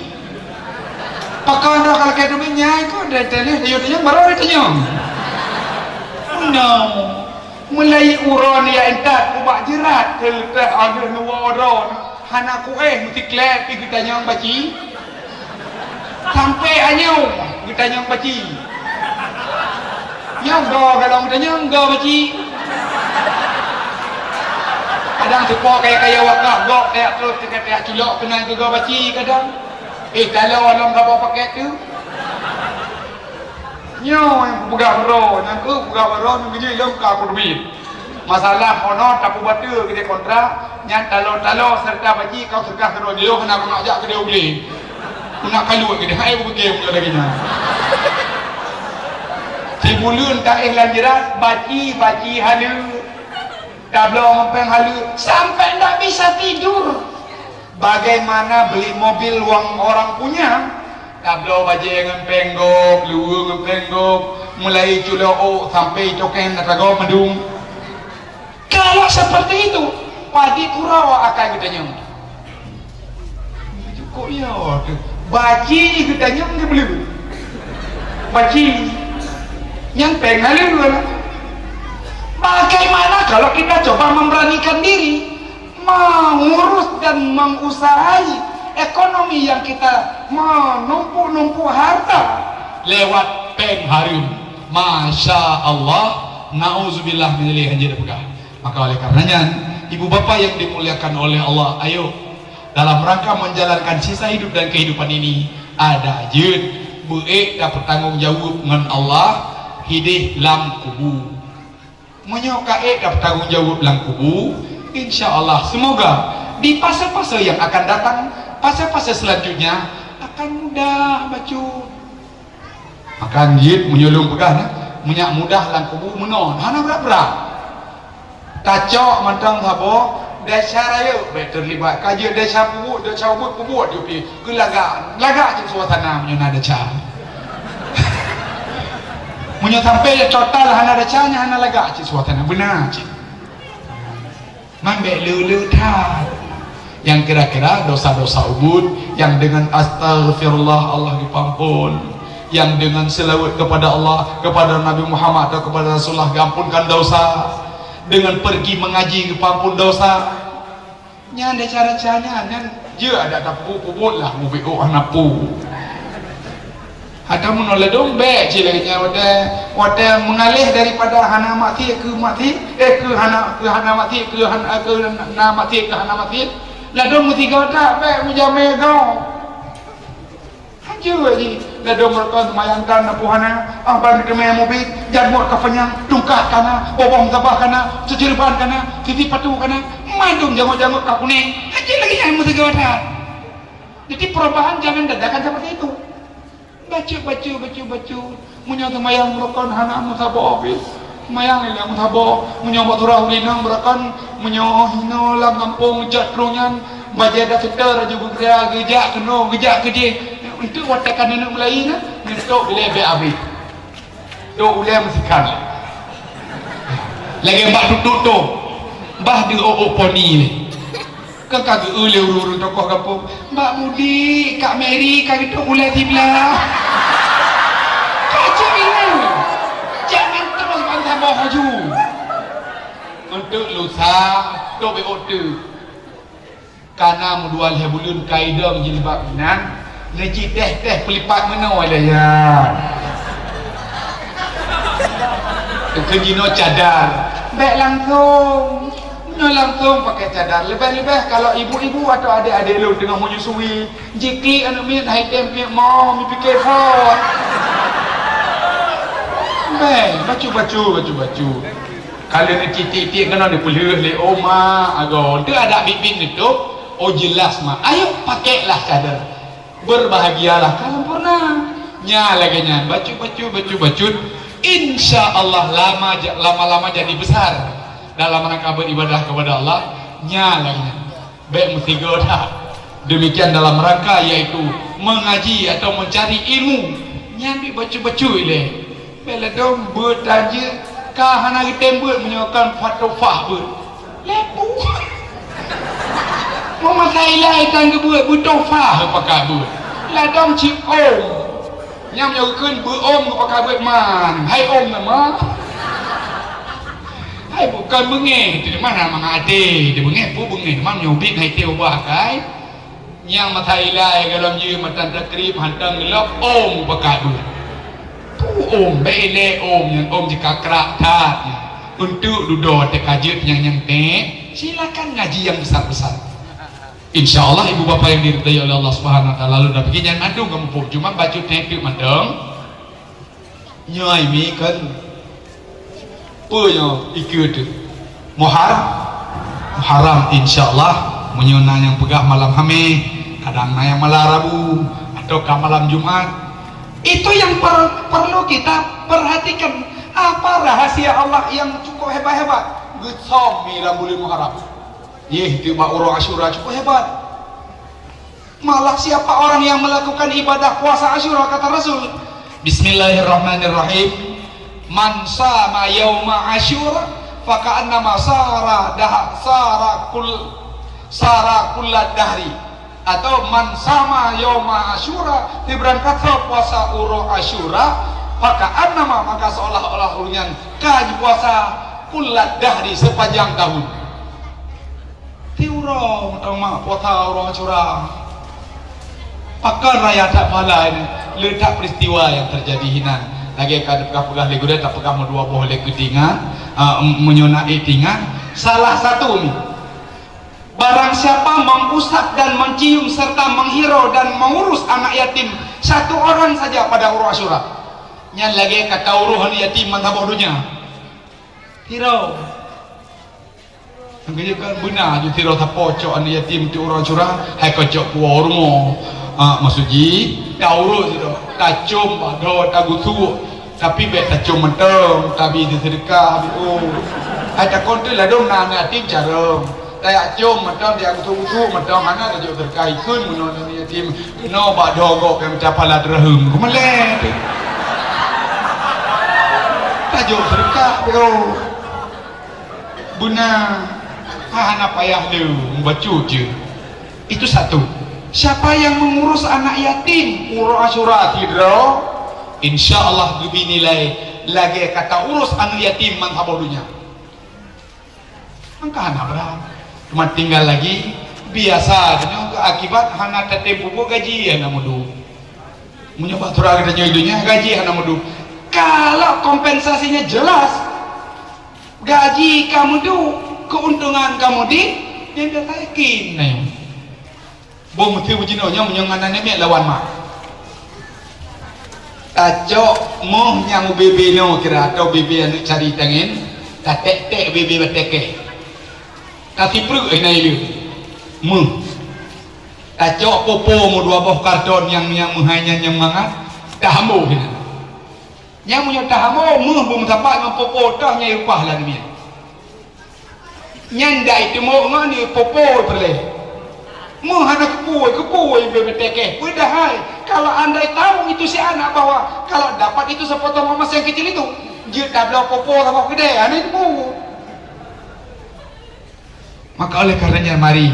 Pakon droe kulakèe teubiet nyang keu dai teubiet, ayo tanyong baru dai tanyong. No. Meulayeue uroe nyan intat ubak jeurat teuleuteh aneuëk neuwoe droe hana kuéh meusiklét pih geutanyong baci. Sampai anyong geutanyong baci. Nyang go galong geutanyong go baci. Kadang teupok kaya-kaya wakaf gob, tajak trok, tajak culok keunan keu gob baci kadang. Eh, taloe lom saboh pakét tu. Nyoe nyang peugah baroe, nyang keuh peugah baroe, nyang geujak lom ka peuteubiet. Masalah honor tapeubateue keudeh kontrak, nyan taloe-taloe seureuta baci kau seureuta keudroe jih, hana keuneuk jak keudeh u glé. Keuneuk kaluet keudeh, hai beuke meunyoe lagèe nyan. Sibuleuen taéh lam jeurat, baci, baci haleue. Tabloe ngon péng haleue, sampai ndak bisa tidur. Bagaimana beli mobil uang orang punya? Tabloe bajèe ngon péng gob, luweue ngon péng gob, mulai culok ôk sampai cokén ata gob meudung. Kalau seperti itu, padit uroe akan geutanyoe. Jukuk yo tu. Baci geutanyoe geubleue. Baci. Nyang péng haleue lah. Bagaimana kalau kita coba memberanikan diri? Mengurus dan mengusahai ekonomi yang kita menumpuk-numpuk harta lewat péng hareuem. Masya Allah, nauzubillah min dzalik, hanjeuet peugah. Maka oleh karenanya, ibu bapa yang dimuliakan oleh Allah, ayo, dalam rangka menjalankan sisa hidup dan kehidupan ini, adak jeuet beuék tapeutanggung jaweueb ngon Allah hideh lam kubu. Meunyoe ka ék tapeutanggung jaweueb lam kubu, insya Allah, semoga di fase-fase yang akan datang, fase-fase selanjutnya akan mudah bacut. Maka jeuet meunyoe lôn peugah nyan, meunyak mudah lam kubu meunoe, hana brat-brat. Tacok mantong saboh, desya rayeuk bèk teulibat. Ka jeuet desya peubuet, desya ubeut peubuet jih pih. Keu lagak, lagak cit suasana meunyoe na desya. Meunyoe sampai total hana desya, nyan hana lagak cit suasana. Beuna cit. Man bèk le-le that. Nyang kira-kira dosa-dosa ubeut, nyang deungon astaghfirullah Allah geupeuampon, nyang deungon seulaweuet kepada Allah, kepada Nabi Muhammad atau kepada Rasulullah geuamponkan dosa, deungon pergi mengaji geupeuampon dosa. Nyan desya-desya nyan, nyan jeuet adak tapeubuet-buet lah, ubit ôk hana pu. Atawa meunoe ladôm bèk cit lagèe nyan watèe, watèe meungaleh daripada hana maksiet keu maksiet, eh, keu hana, keu hana maksiet, keu hana, keu na maksiet, keu hana maksiet. Ladôm meusigoe that bèk meujamé gob. Hanjeuet jih, ladôm meureuka seumayang tan na peue hana, ah, ban teumé mubi, jan muet ka panyang, tungkat kana, bobong sabah kana, seujeureuban kana, siti patu kana, mandum jangot-jangot ka kunéng. Hanjeuet lagèe nyan meusigoe that. Jadi perubahan jangan dadakan seperti itu. Bacut, bacut, bacut, bacut. Meunyoe seumayang beureukan hana meusaboh pih. Seumayang ilèe meusaboh. Meunyoe bak surah urineueng beureukan, meunyoe hinoe lam gampông jak troh nyan, bajèe dak seutôt laju geugeura geujak keunoe, geujak keudéh. Untuk watèe ka neuneuk meulayi na, neutok ilèe bèk abéh. Tok ulèe meusikan. Lagèe bak tutok toh. Bah deuh ôk-ôk poni lé. Ka, ka geu-eu lé ureueng-ureueng tokoh gampông, "Mbak Mudi, Kak Mary ka geutok ulèe siblah." Ka jeuet ilèe. Jangan terus ban saboh laju. Untuk lusa, toh beuôt teuk. Kana meudua lhèe buleuen ka idong jilbab inan, neujitéh-téh peulipat meunoe lé ya. Keu jinoe cadar. Bèk langsong. Nyoe langsong pakai cadar. Leubeh-leubeh kalau ibu-ibu atau adék-adék lôn teungoh menyusui, jiklik aneuk miet hai tem miet mo mipike phon. Bèk, bacut-bacut, bacut-bacut. Kalau ni titik-titik keunoe dipeulheueh lé oma agoe. Teu adak biet-biet neutôp, oh jelas ma. Ayo pakailah cadar. Berbahagialah ka sempurna. Nya lagèe nyan, bacut-bacut, bacut-bacut. Insya Allah lama ja-, lama-lama jadi besar dalam rangka beribadah kepada Allah. Nya lagèe nyan. Bèk meusigoe that. Demikian dalam rangka yaitu mengaji atau mencari ilmu. Nyan bèk bacut-bacut ilèe. Bèk ladôm beuet tajeuet ka hana geutem beuet meunyoe kon fatofah beuet. Lepu. Meumasa ilai tan geubeuet beutofah pakat beuet. Ladôm cit ôm. Nyang meunyoe geukheun beuom geupakat beuet man. Hai ôm nama. Hai bukon beungéh, di mana mangat até, di beungéh pu beungéh, man meunyoe ubit hai té ubah kai. Nyang masa ilai golom jeuet matan takrib hantom geulok ôm pakat beuet. Pu ôm, bèk ilèe ôm, nyang ôm jikakrak that nyan. Untuk dudoe teuka jeuet nyang-nyang tét. Silakan ngaji yang besar-besar. Insya Allah, ibu bapa yang diridai oleh Allah Subhanahu Wa Taala, lalu dah begini nyan mandum kamu pun. Cuma bacut tepi mantong. Nyoe mi kan. Peue nyoe ikeu tu? Muhar-, Muharram, insya Allah. Meunyoe na nyang peugah malam Hameh, kadang na nyang malam Rabu, atau ka malam Jumat. Itu yang per-, perlu kita perhatikan. Apa rahasia Allah yang cukup hebat-hebat? Geusom mi lam buleuen Muharram. Yeh, itu bak uroe Asyura cukup hebat. Malah siapa orang yang melakukan ibadah puasa Asyura, kata Rasul, "Bismillahirrahmanirrahim. Man sama yauma Asyura, faka'annama sara dah-, sara kul-, sara kullad dahri." Atau, "Man sama yauma Asyura," sibarang kata puasa uroe Asyura, "faka'annama," maka seolah-olah ureuëng nyan ka jipuasa, "kullad dahri," sepanjang tahun. Ti uroe mantong mak puasa uroe Asyura. Pakon raya that pahala ini? Le that peristiwa yang terjadi hinan. Lagée ka peugah-peugah lé gurée, tapeugah meudua boh lé keutingan, ah, meunyoe na ék tingan. Salah satu ni, barang siapa mengusap dan mencium serta menghirau dan mengurus anak yatim satu orang saja pada uroe Asyura, nyan lagée ka tauroh aneuk yatim meusaboh donya. Hiro. Nyang keujeuet kan beuna ju sidroe sapo cok aneuk yatim ti uroe Asyura, hai ka cok puwoe rumoh. Ah, maksud jih, taurot sidroe, tacom bak droe, tagusuk. Tapi bék tacom mantong, tabi seudeukah, bi oh. Hai takon teuh ladôm na aneuk yatim carông. Tajak com mantong, tajak gusuk-gusuk mantong, hana tajok seudeukah ikheun meunoe aneuk yatim. Keunoe bak droe gob nyang mita pala dirham. Keumalée teuh. Tajok seudeukah, bi oh. Beuna, hana payah lé, mubacut je. Itu satu. Siapa yang mengurus anak yatim uroe Asyura sidroe, insya Allah geubri nilai lagée ka taurus aneuk yatim meusaboh donya. Maka hana brat. Cuma tinggal lagi, biasa tanyoe keu akibat hana tatem pupuk gaji hana meuduek. Meunyoe bak atra geutanyoe di donya gaji hana meuduek. Kalau kompensasinya jelas, gaji ka meuduek, keuntungan ka meuduek, nyan biasa yakin na nyoe. Boh meuteumé jinoe nyoe meunyoe ngon aneuk miet lawan mak. Tacok moh nyang ubé-bé noe kira atau ubé-bé aneuk cari tangen, tatek-tek ubé-bé batée keh. Tasipreuk hina ileueng. Meuh. Tacok popo meudua boh karton nyang, nyang meuhai nyan nyang mangat, tahambo hina. Nyang meunyoe tahambo, meuh beumeusapat ngon popo toh nyang upah lam dunia. Nyan dai teumok ngon ié popo peureulée. Meuh hana keupeue, keupeue ié beumetekeh, peudahai. Kalau andai tahu itu si anak bahwa kalau dapat itu sepotong emas yang kecil itu, jeuet tabloe popo saboh keudée, hana teupeu. Maka oleh karenanya mari,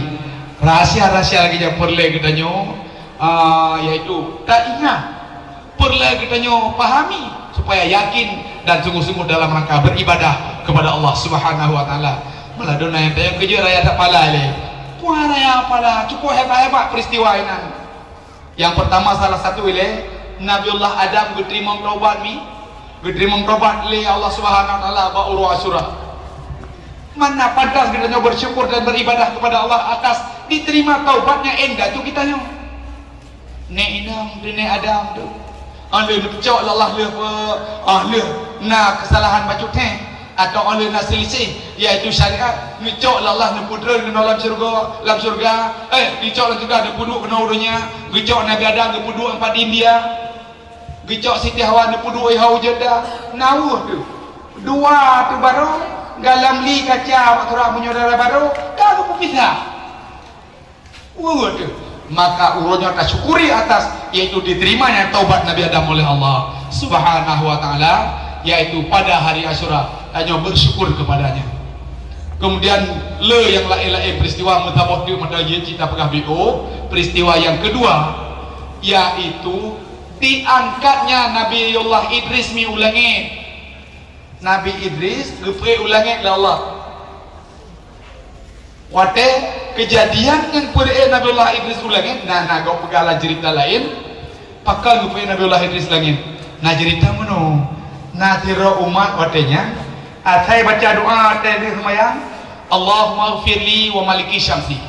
rahasia-rahasia lagée nyan peureulée geutanyoe, ah, yaitu taingat. Peureulée geutanyoe pahami supaya yakin dan sungguh-sungguh dalam rangka beribadah kepada Allah Subhanahu wa Taala. Meuladôm na nyang tanyong keujeuet raya that pala lé. Puah raya pala, cukup hebat-hebat peristiwa inan. Nyang pertama salah satu ilée Nabiullah Adam geuteurimong taubat mi, geuteurimong taubat lé Allah Subhanahu wa Taala bak uroe Asyura. Mana pantas geutanyoe bersyukur dan beribadah kepada Allah atas diterima taubatnya indatu geutanyoe. Nék inong teuh nék Adam teuh. Óh lheueh neupeucok lé Allah lheueh pe-, óh lheueh na keusalahan bacut thée, atau óh lheueh na seuliseh, yaitu syariat, neucok lé Allah neupeudreun keunoe lam syeuruga, lam syeuruga, eh, neucok lam syeuruga neupeuduek keunoe u donya, geucok Nabi Adam geupeuduek teumpat di India, geucok Siti Hawa neupeuduek i Hawa Jeddah, na weueh teuh. Dua teuh barô, galam li kaca bak surah meunyoe dara barô, ka geupeupisah. Uroe teuh, maka uroe nyoe tasyukuri atas, yaitu diterimanya taubat Nabi Adam oleh Allah Subhanahu wa Taala, yaitu pada hari Asyura, tanyoe bersyukur kepadanya. Kemudian le nyang laén-laén peristiwa meusaboh teuk mata jeuet cita peugah B O, peristiwa yang kedua, yaitu diangkatnya Nabiullah Idris mi u langét. Nabi Idris geupeuék u langét lé Allah. Watée keujadian nyang peureulée Nabiullah Idris u langét, na, na gob peugah lam ceurita laén, pakon geupeuék Nabiullah Idris langét. Na ceurita meunoe, na sidroe umat watée nyan, asai baca doa watée lheueh seumayang, Allahumma ghfirli wa maliki syamsi.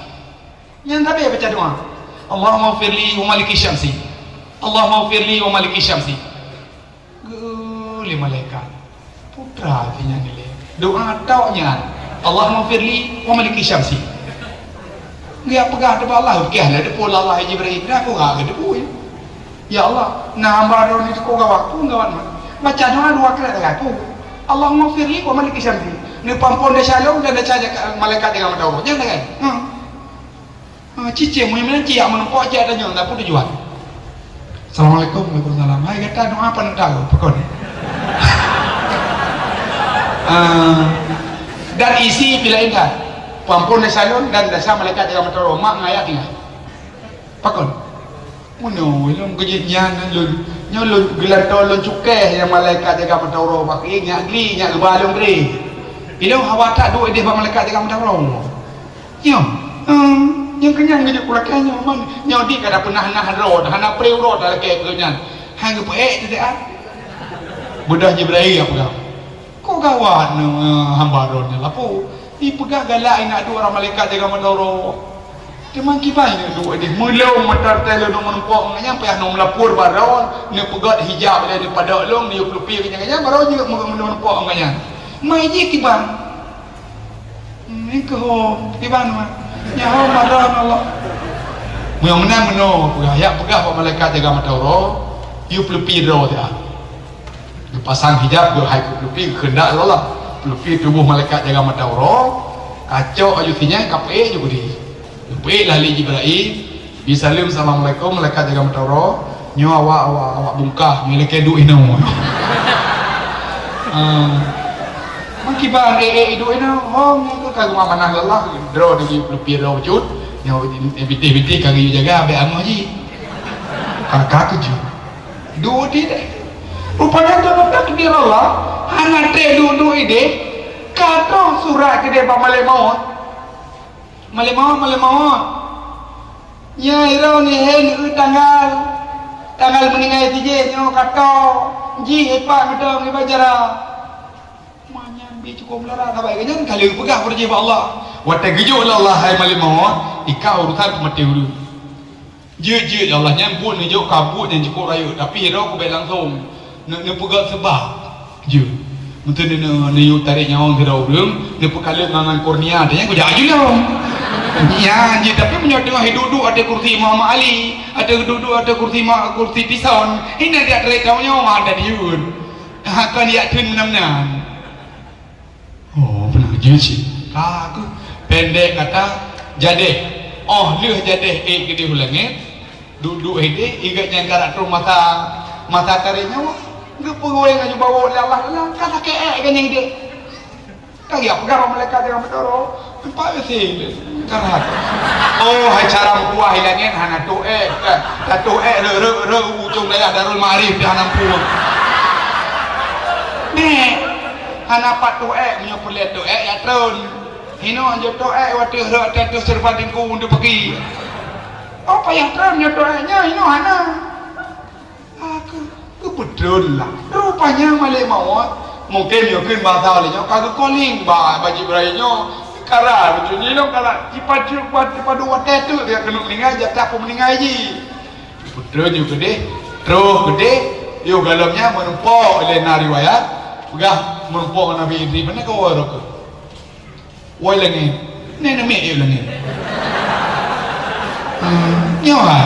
Nyan sabe baca doa. Allahumma ghfirli wa maliki syamsi. Allahumma ghfirli wa maliki syamsi. Geu lé malaikat. Putra si nyan ilée. Doa tok nyan. Allahumma ghfirli wa maliki syamsi. Geujak peugah teuh bak Allah, geukheun lé deungon Allah, hai Jibril, dah aku rasa deungon. Ya Allah, na hamba droe nyoe teuka gawat, peue gawat nyoe? Baca doa dua kali lagée aku. Allahumma ghfirli wa maliki syamsi. Neupeuampôn desya lôn dan desya malaikat jaga mata uroe. Jangan lagée. Ha. Ha, cicém, meunyoe cit jak meurumpok, cit jak tanyong, peue tujuan? Assalamualaikum, waalaikumsalam. Hai gata doa apa nak tahu? Pakon. Ah, dan isi pih laén that. Peuampôn desya lôn dan desya malaikat jaga mata uroe. Mak ngon ayah tinggai. Pakon. Meunoe lôn keujeuet nyan lôn, nyoe lôn geulantoe lôn cukéh nyang malaikat jaga mata uroe bak nyak gli, nyak geuba lôn bri. Ilôn hawa that duek ideh bak malaikat jaga mata uroe. Nyoe, hmm, nyang keunyan geujok pulakée nyoe man, nyoe dik kada peunah nah droe, hana pré uroe dak lakée keu nyan. Han geupeuék teudeuk ah. Beudoh Jibril ya peugah. Kok gawat nyoe hamba droe nyoe lapu. Ipeugah galak inak duek orang malaikat jaga mata uroe. Teuma kiban inak duek deh meulong mata teuh lôn meurumpok ngon nyan payah nyoe meulapor baroe, neupeugét hijab lé neupadok lôn, neuyue peulupi keu nyan, nyan baroe jeuet meurumpok ngon nyan. Mai jih kiban. Hmm, nyan keuh hom, kiban mah. Nyan hom mata Allah. Meunyoe meunan meunoe peugah, yak peugah bak malaikat jaga mata uroe, yue peulupi droe teuh. Geupasang hijab, geuhai keu peulupi, geukeundak lé Allah. Peulupi tuboh malaikat jaga mata uroe, kacok aju sinyan, kapeuék ju keudeh. Geupeuék lah lé Jibril, bi saleuem, "Assalamualaikum, malaikat jaga mata uroe. Nyoe awak, awak, awak bungkah, nyoe lakée duek inoe." Ah. Meukiban, ék, ék, duek inoe. Oh, nyoe keuh ka geuamanah lé Allah. Droe di peulupi droe bacut. Nyoe, eh, bintéh-bintéh ka geuyue jaga, bék angoh jih. Ka, ka keujeuet. Duek di deh. Rupanya dalam takdir Allah, hana treb duek-duek ideh, ka troh surat keudeh bak malaikat maut. Malaikat maut, malaikat maut. Nyan iroe neuhén eu tanggal, tanggal meuninggai si jih nyoe ka troh, jih ipat meudong ibacara. Manyan bi cukôp meulara sabai geuh nyan ka lheueh peugah beureuji bak Allah. Watée geujok lé Allah hai malaikat maut, ika urusan peumaté ureuëng. Jeuet-jeuet Allah nyan buet neujok ka buet nyang cukôp rayeuk, tapi droe kubék langsong. Neu-, neupeugét seubab. Jeuet. Meunteue neu-, neu-, neuyue tarek nyawöng sidroe ureuëng, neupeukalon mangan kurnia, tanya kujak aju lom. Nyan jeuet, tapi meunyoe teungoh duek-duek ateueh kursi Muhammad Ali, ateueh duek-duek ateueh kursi ma-, kursi Tison, hina jak tarek nyawöng, ada diun. Ha, kon jak theun meunan-meunan. Oh, pernah jeuet cit. Ka keuh, pendek kata, jadeh. Oh, lheueh jadeh ék keudeh u langét, duek-duek ideh, ingat nyang karap troh masa, masa tarek nyawöng. Geupeugoyang aju bawoe lé Allah Taala, ka sakét ék geuh nyang ideh. Ka geujak peugah bak malaikat jaga mata uroe, teumpat biasa. Karat. Oh, hai cara meutuah i langét hana toh ék. Ka, ka toh ék reu, reu, reu ujong dayah Darul Maarif di hana mpueng. Nek, hana pat toh ék, meunyoe peureulée toh ék, ya tron. Hinoe jeuet toh ék, watée reu ateueh serba dengku untuk peugi. Oh, payah tron nyoe toh ék nyoe, hinoe hana. Aku, keupeutron lah. Rupanya malaikat maut, mungken nyoe kheun basa lé nyoe, ka geukoling ba, ba Jibril nyoe. Kara, lucu nyoe kara, tipa-, tipa-, tipadu watée teuk dia keuneuk meuninggai, jatah peumeuninggai jih. Keupeutron nyoe keudeh, troh keudeh, yoh galom nyan meurumpok lé na riwayat, peugah meurumpok ngon Nabi Idris, mana kawa rokok. Woi langét, nyan namiet yue langét. Hmm, nyoe ha.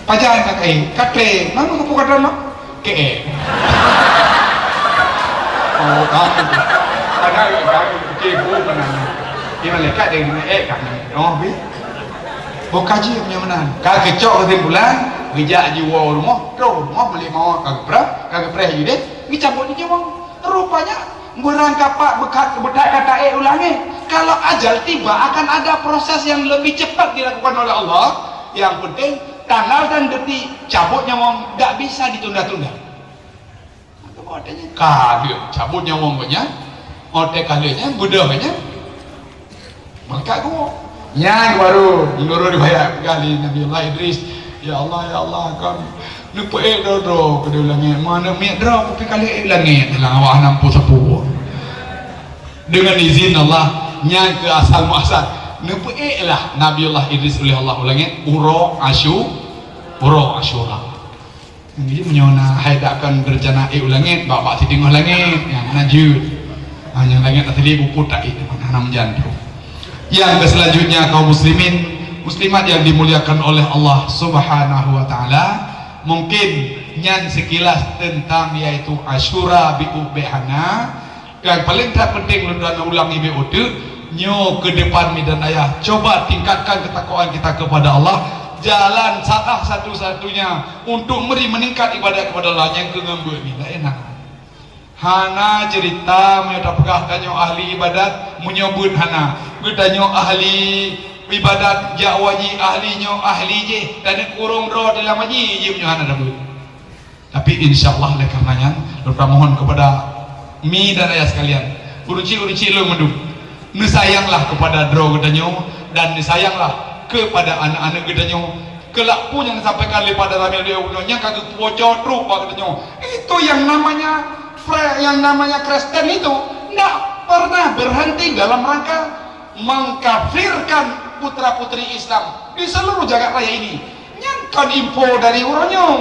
Pajan ka kai, katré, mana kau buka dalam? Ke eh. Oh, ka. Ada ka, ke bu mana. Di malaikat dia ni eh ka. Oh, bi. Buka ji punya meunan. Ka keucok kesimpulan, geujak jiwoe rumoh, troh rumoh malaikat maut ka geupreh, ka geupreh ju deh, geucabot di nyoe. Rupanya Beurangkapat beukat, beukat kata ék u langét. Kalau ajal tiba, akan ada proses yang lebih cepat dilakukan oleh Allah. Yang penting, tanggal dan detik cabut nyawöng dak bisa ditunda-tunda. Ka lheueh cabut nyawöng geuh nyan, watée ka lheueh nyan, beudôh geuh nyan. Maka geuh, nyan baru menurut riwayat peugah lé Nabi Allah Idris, "Ya Allah, ya Allah, kon neupeuék droe-droe keudeh u langét, ma neuk miet droe, tapi ka lheueh ék langét lam awak hana meusapeue." Deungon izin Allah, nyan keuh asal muasal. Neupeuék lah Nabiullah Idris uleh Allah u langét, uroe Asyu-, uroe Asyura. Jadi, meunyoe na hai dak kon reuncana ék u langét, bak-bak siteungoh langét, nyan na jeuet. Ha, nyang langét asli buku tak ék, hana meujan tu. Yang selanjutnya, kaum muslimin, muslimat yang dimuliakan oleh Allah Subhanahu wa Taala, mungkin nyan sekilas tentang yaitu Asyura bi'u bek hana. Dan paling that penting lôn dan ulang ibe uteuk, nyoe ke depan mi dan ayah, coba tingkatkan ketakwaan kita kepada Allah. Jalan salah satu-satunya untuk meri meningkat ibadat kepada Allah nyang keu ngon beuet ni, laén hana. Hana cerita meunyoe tapeugah tanyoe ahli ibadat, meunyoe beuet hana. Geutanyoe ahli ibadat, jak waji ahli nyoe ahli jih, dan kurong droe dalam waji jih meunyoe hana tabeuet. Tapi insya Allah, oleh karena nyan, lôn mohon kepada mi dan ayah sekalian, ureueng chik-ureueng chik lôn mandum, neusayanglah kepada droe geutanyoe dan neusayanglah kepada aneuk-aneuk geutanyoe. Keulak peue nyang disampaikan lé Pak Daramil di unoe nyang ka geupeuboco trok bak geutanyoe. Itu yang namanya fre-, yang namanya Kristen itu ndak pernah berhenti dalam rangka mengkafirkan putra-putri Islam di seluruh jagat raya ini. Nyan kon info dari uroe nyoe.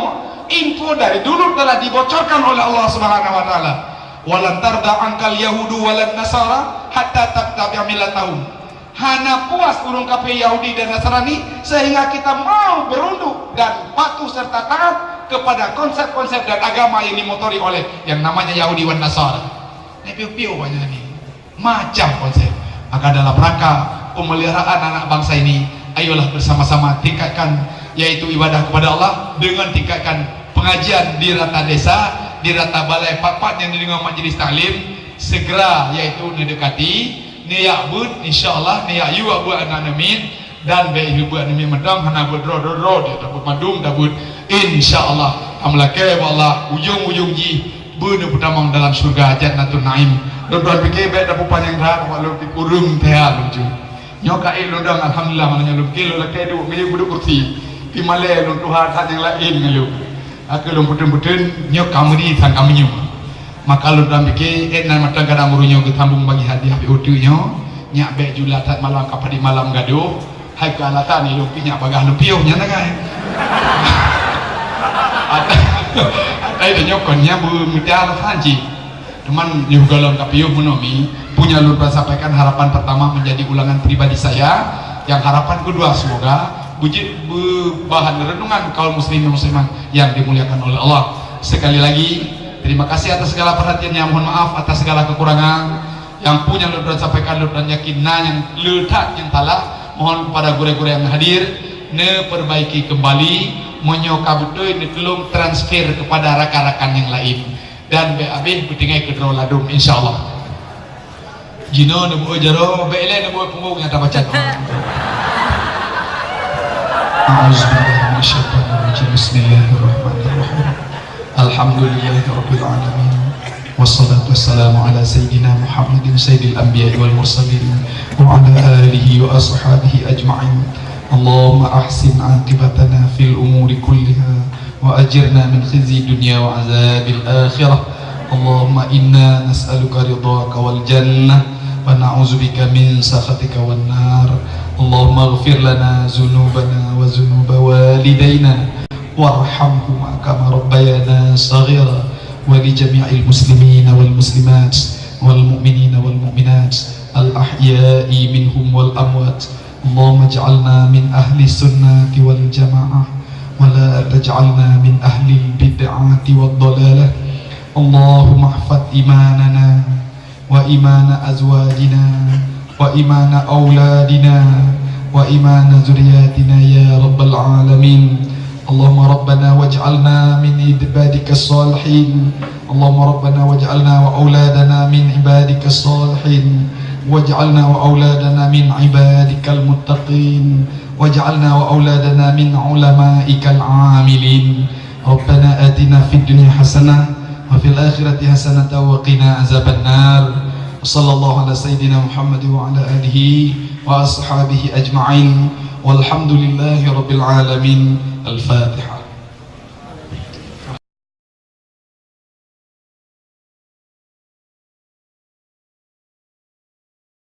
Info dari dulu telah dibocorkan oleh Allah Subhanahu wa Taala. "Walan tarda angkal yahudu walan nasara hatta tattabi'a millatahum." Hana puas ureueng kafé Yahudi dan Nasrani sehingga kita mau berunduk dan patuh serta taat kepada konsep-konsep dan agama yang dimotori oleh yang namanya Yahudi wan Nasara. Nah, piu-piu banyak ni. Macam konsep. Maka dalam rangka pemeliharaan anak bangsa ini, ayolah bersama-sama tingkatkan, yaitu ibadah kepada Allah dengan tingkatkan pengajian di rata desa, di rata balai, pat-pat nyang dideungoe majlis taklim, segera, yaitu neudekati, neujak beuet, insya Allah, neujak yue beuet aneuk-aneuk miet, Dan bèk hiburan nyoe mantong hana beudroe-droe, droe dia tabeuet mandum tabeuet. Insya Allah, tameulakèe bak Allah, ujong-ujong jih beuneuh peutamong dalam syeuruga Jannatun Naim. Lôn tuan pike bèk tapeupanjang that, awak lôn pike ureueng teuha lucu. Nyoe ka ék lôn dong, alhamdulillah, malam nyoe lôn pike lôn lakèe duek ngon beudôk kursi. Pi malèe lôn tuha that nyang laén ngon lôn. Akhé lôn peuteun-peuteun, nyoe ka meuri sang ka meunyoe. Maka lôn tuan pike, ék nan mantong kadang ureueng nyoe geusambong bagi hadiah pih uteuk nyoe, nyak bèk jula that malam ka padit malam gadôh, hai keu alasan ilôn pih nyak bagaih lôn piôh nyan kan. Ata-, atai tanyoe kon nyan beu-, meuti alasan cit. Cuman nyoe gohlom ka piôh meunoe mi, punya lôn tuan sampaikan harapan pertama menjadi ulangan pribadi saya, yang harapan kedua semoga beujeuet beu-, bahan renungan kaum muslimin muslimat yang dimuliakan oleh Allah. Sekali lagi, terima kasih atas segala perhatiannya. Mohon maaf atas segala kekurangan. Nyang peue nyang lôn tuan sampaikan, lôn tuan yakin na nyang le that nyang salah. Mohon kepada gurèe-gurèe nyang hadir, neuperbaiki kembali. Meunyoe ka beutôi, neutulông transfer kepada rakan-rakan nyang laén. Dan bèk abéh beutinggai keudroe ladôm, insya Allah. Jinoe neubeuet jaroe, bèk ilèe neubeuet punggong nyang tabaca doa. A'udzubillahi minasyaitonirrajim. Bismillahirrahmanirrahim. Alhamdulillahirabbil alamin. Wassalatu wassalamu ala sayyidina Muhammadin sayyidil anbiya'i wal mursalin wa ala alihi wa ashabihi ajma'in. Allahumma ahsin aqibatana fil umuri kulliha wa ajirna min khizyi dunya wa azabil akhirah. Allahumma inna nas'aluka ridhaka wal jannah wa na'udzubika min sakhatika wan nar. Allahumma ighfir lana dzunubana wa dzunuba walidaina warhamhuma kama rabbayana shaghira wa li jami'il muslimina wal muslimat wal mu'minina wal mu'minat al ahya'i minhum wal amwat. Allahumma ij'alna min ahli sunnati wal jamaah wa la taj'alna min ahli bid'ati wad dalalah. Allahumma ihfaz imanana wa imana azwajina wa imana auladina wa imana dzurriyyatina ya rabbal alamin. Allahumma rabbana waj'alna min ibadika shalihin. Allahumma rabbana waj'alna wa auladana min ibadika shalihin. Waj'alna wa auladana min ibadikal muttaqin. Waj'alna wa auladana min ulamaikal amilin. Rabbana atina fid dunya hasanah wa fil akhirati hasanah wa qina azabannar. Wa sallallahu ala sayyidina Muhammad wa ala alihi wa ashabihi ajma'in. Walhamdulillahi rabbil alamin. Al-Fatihah.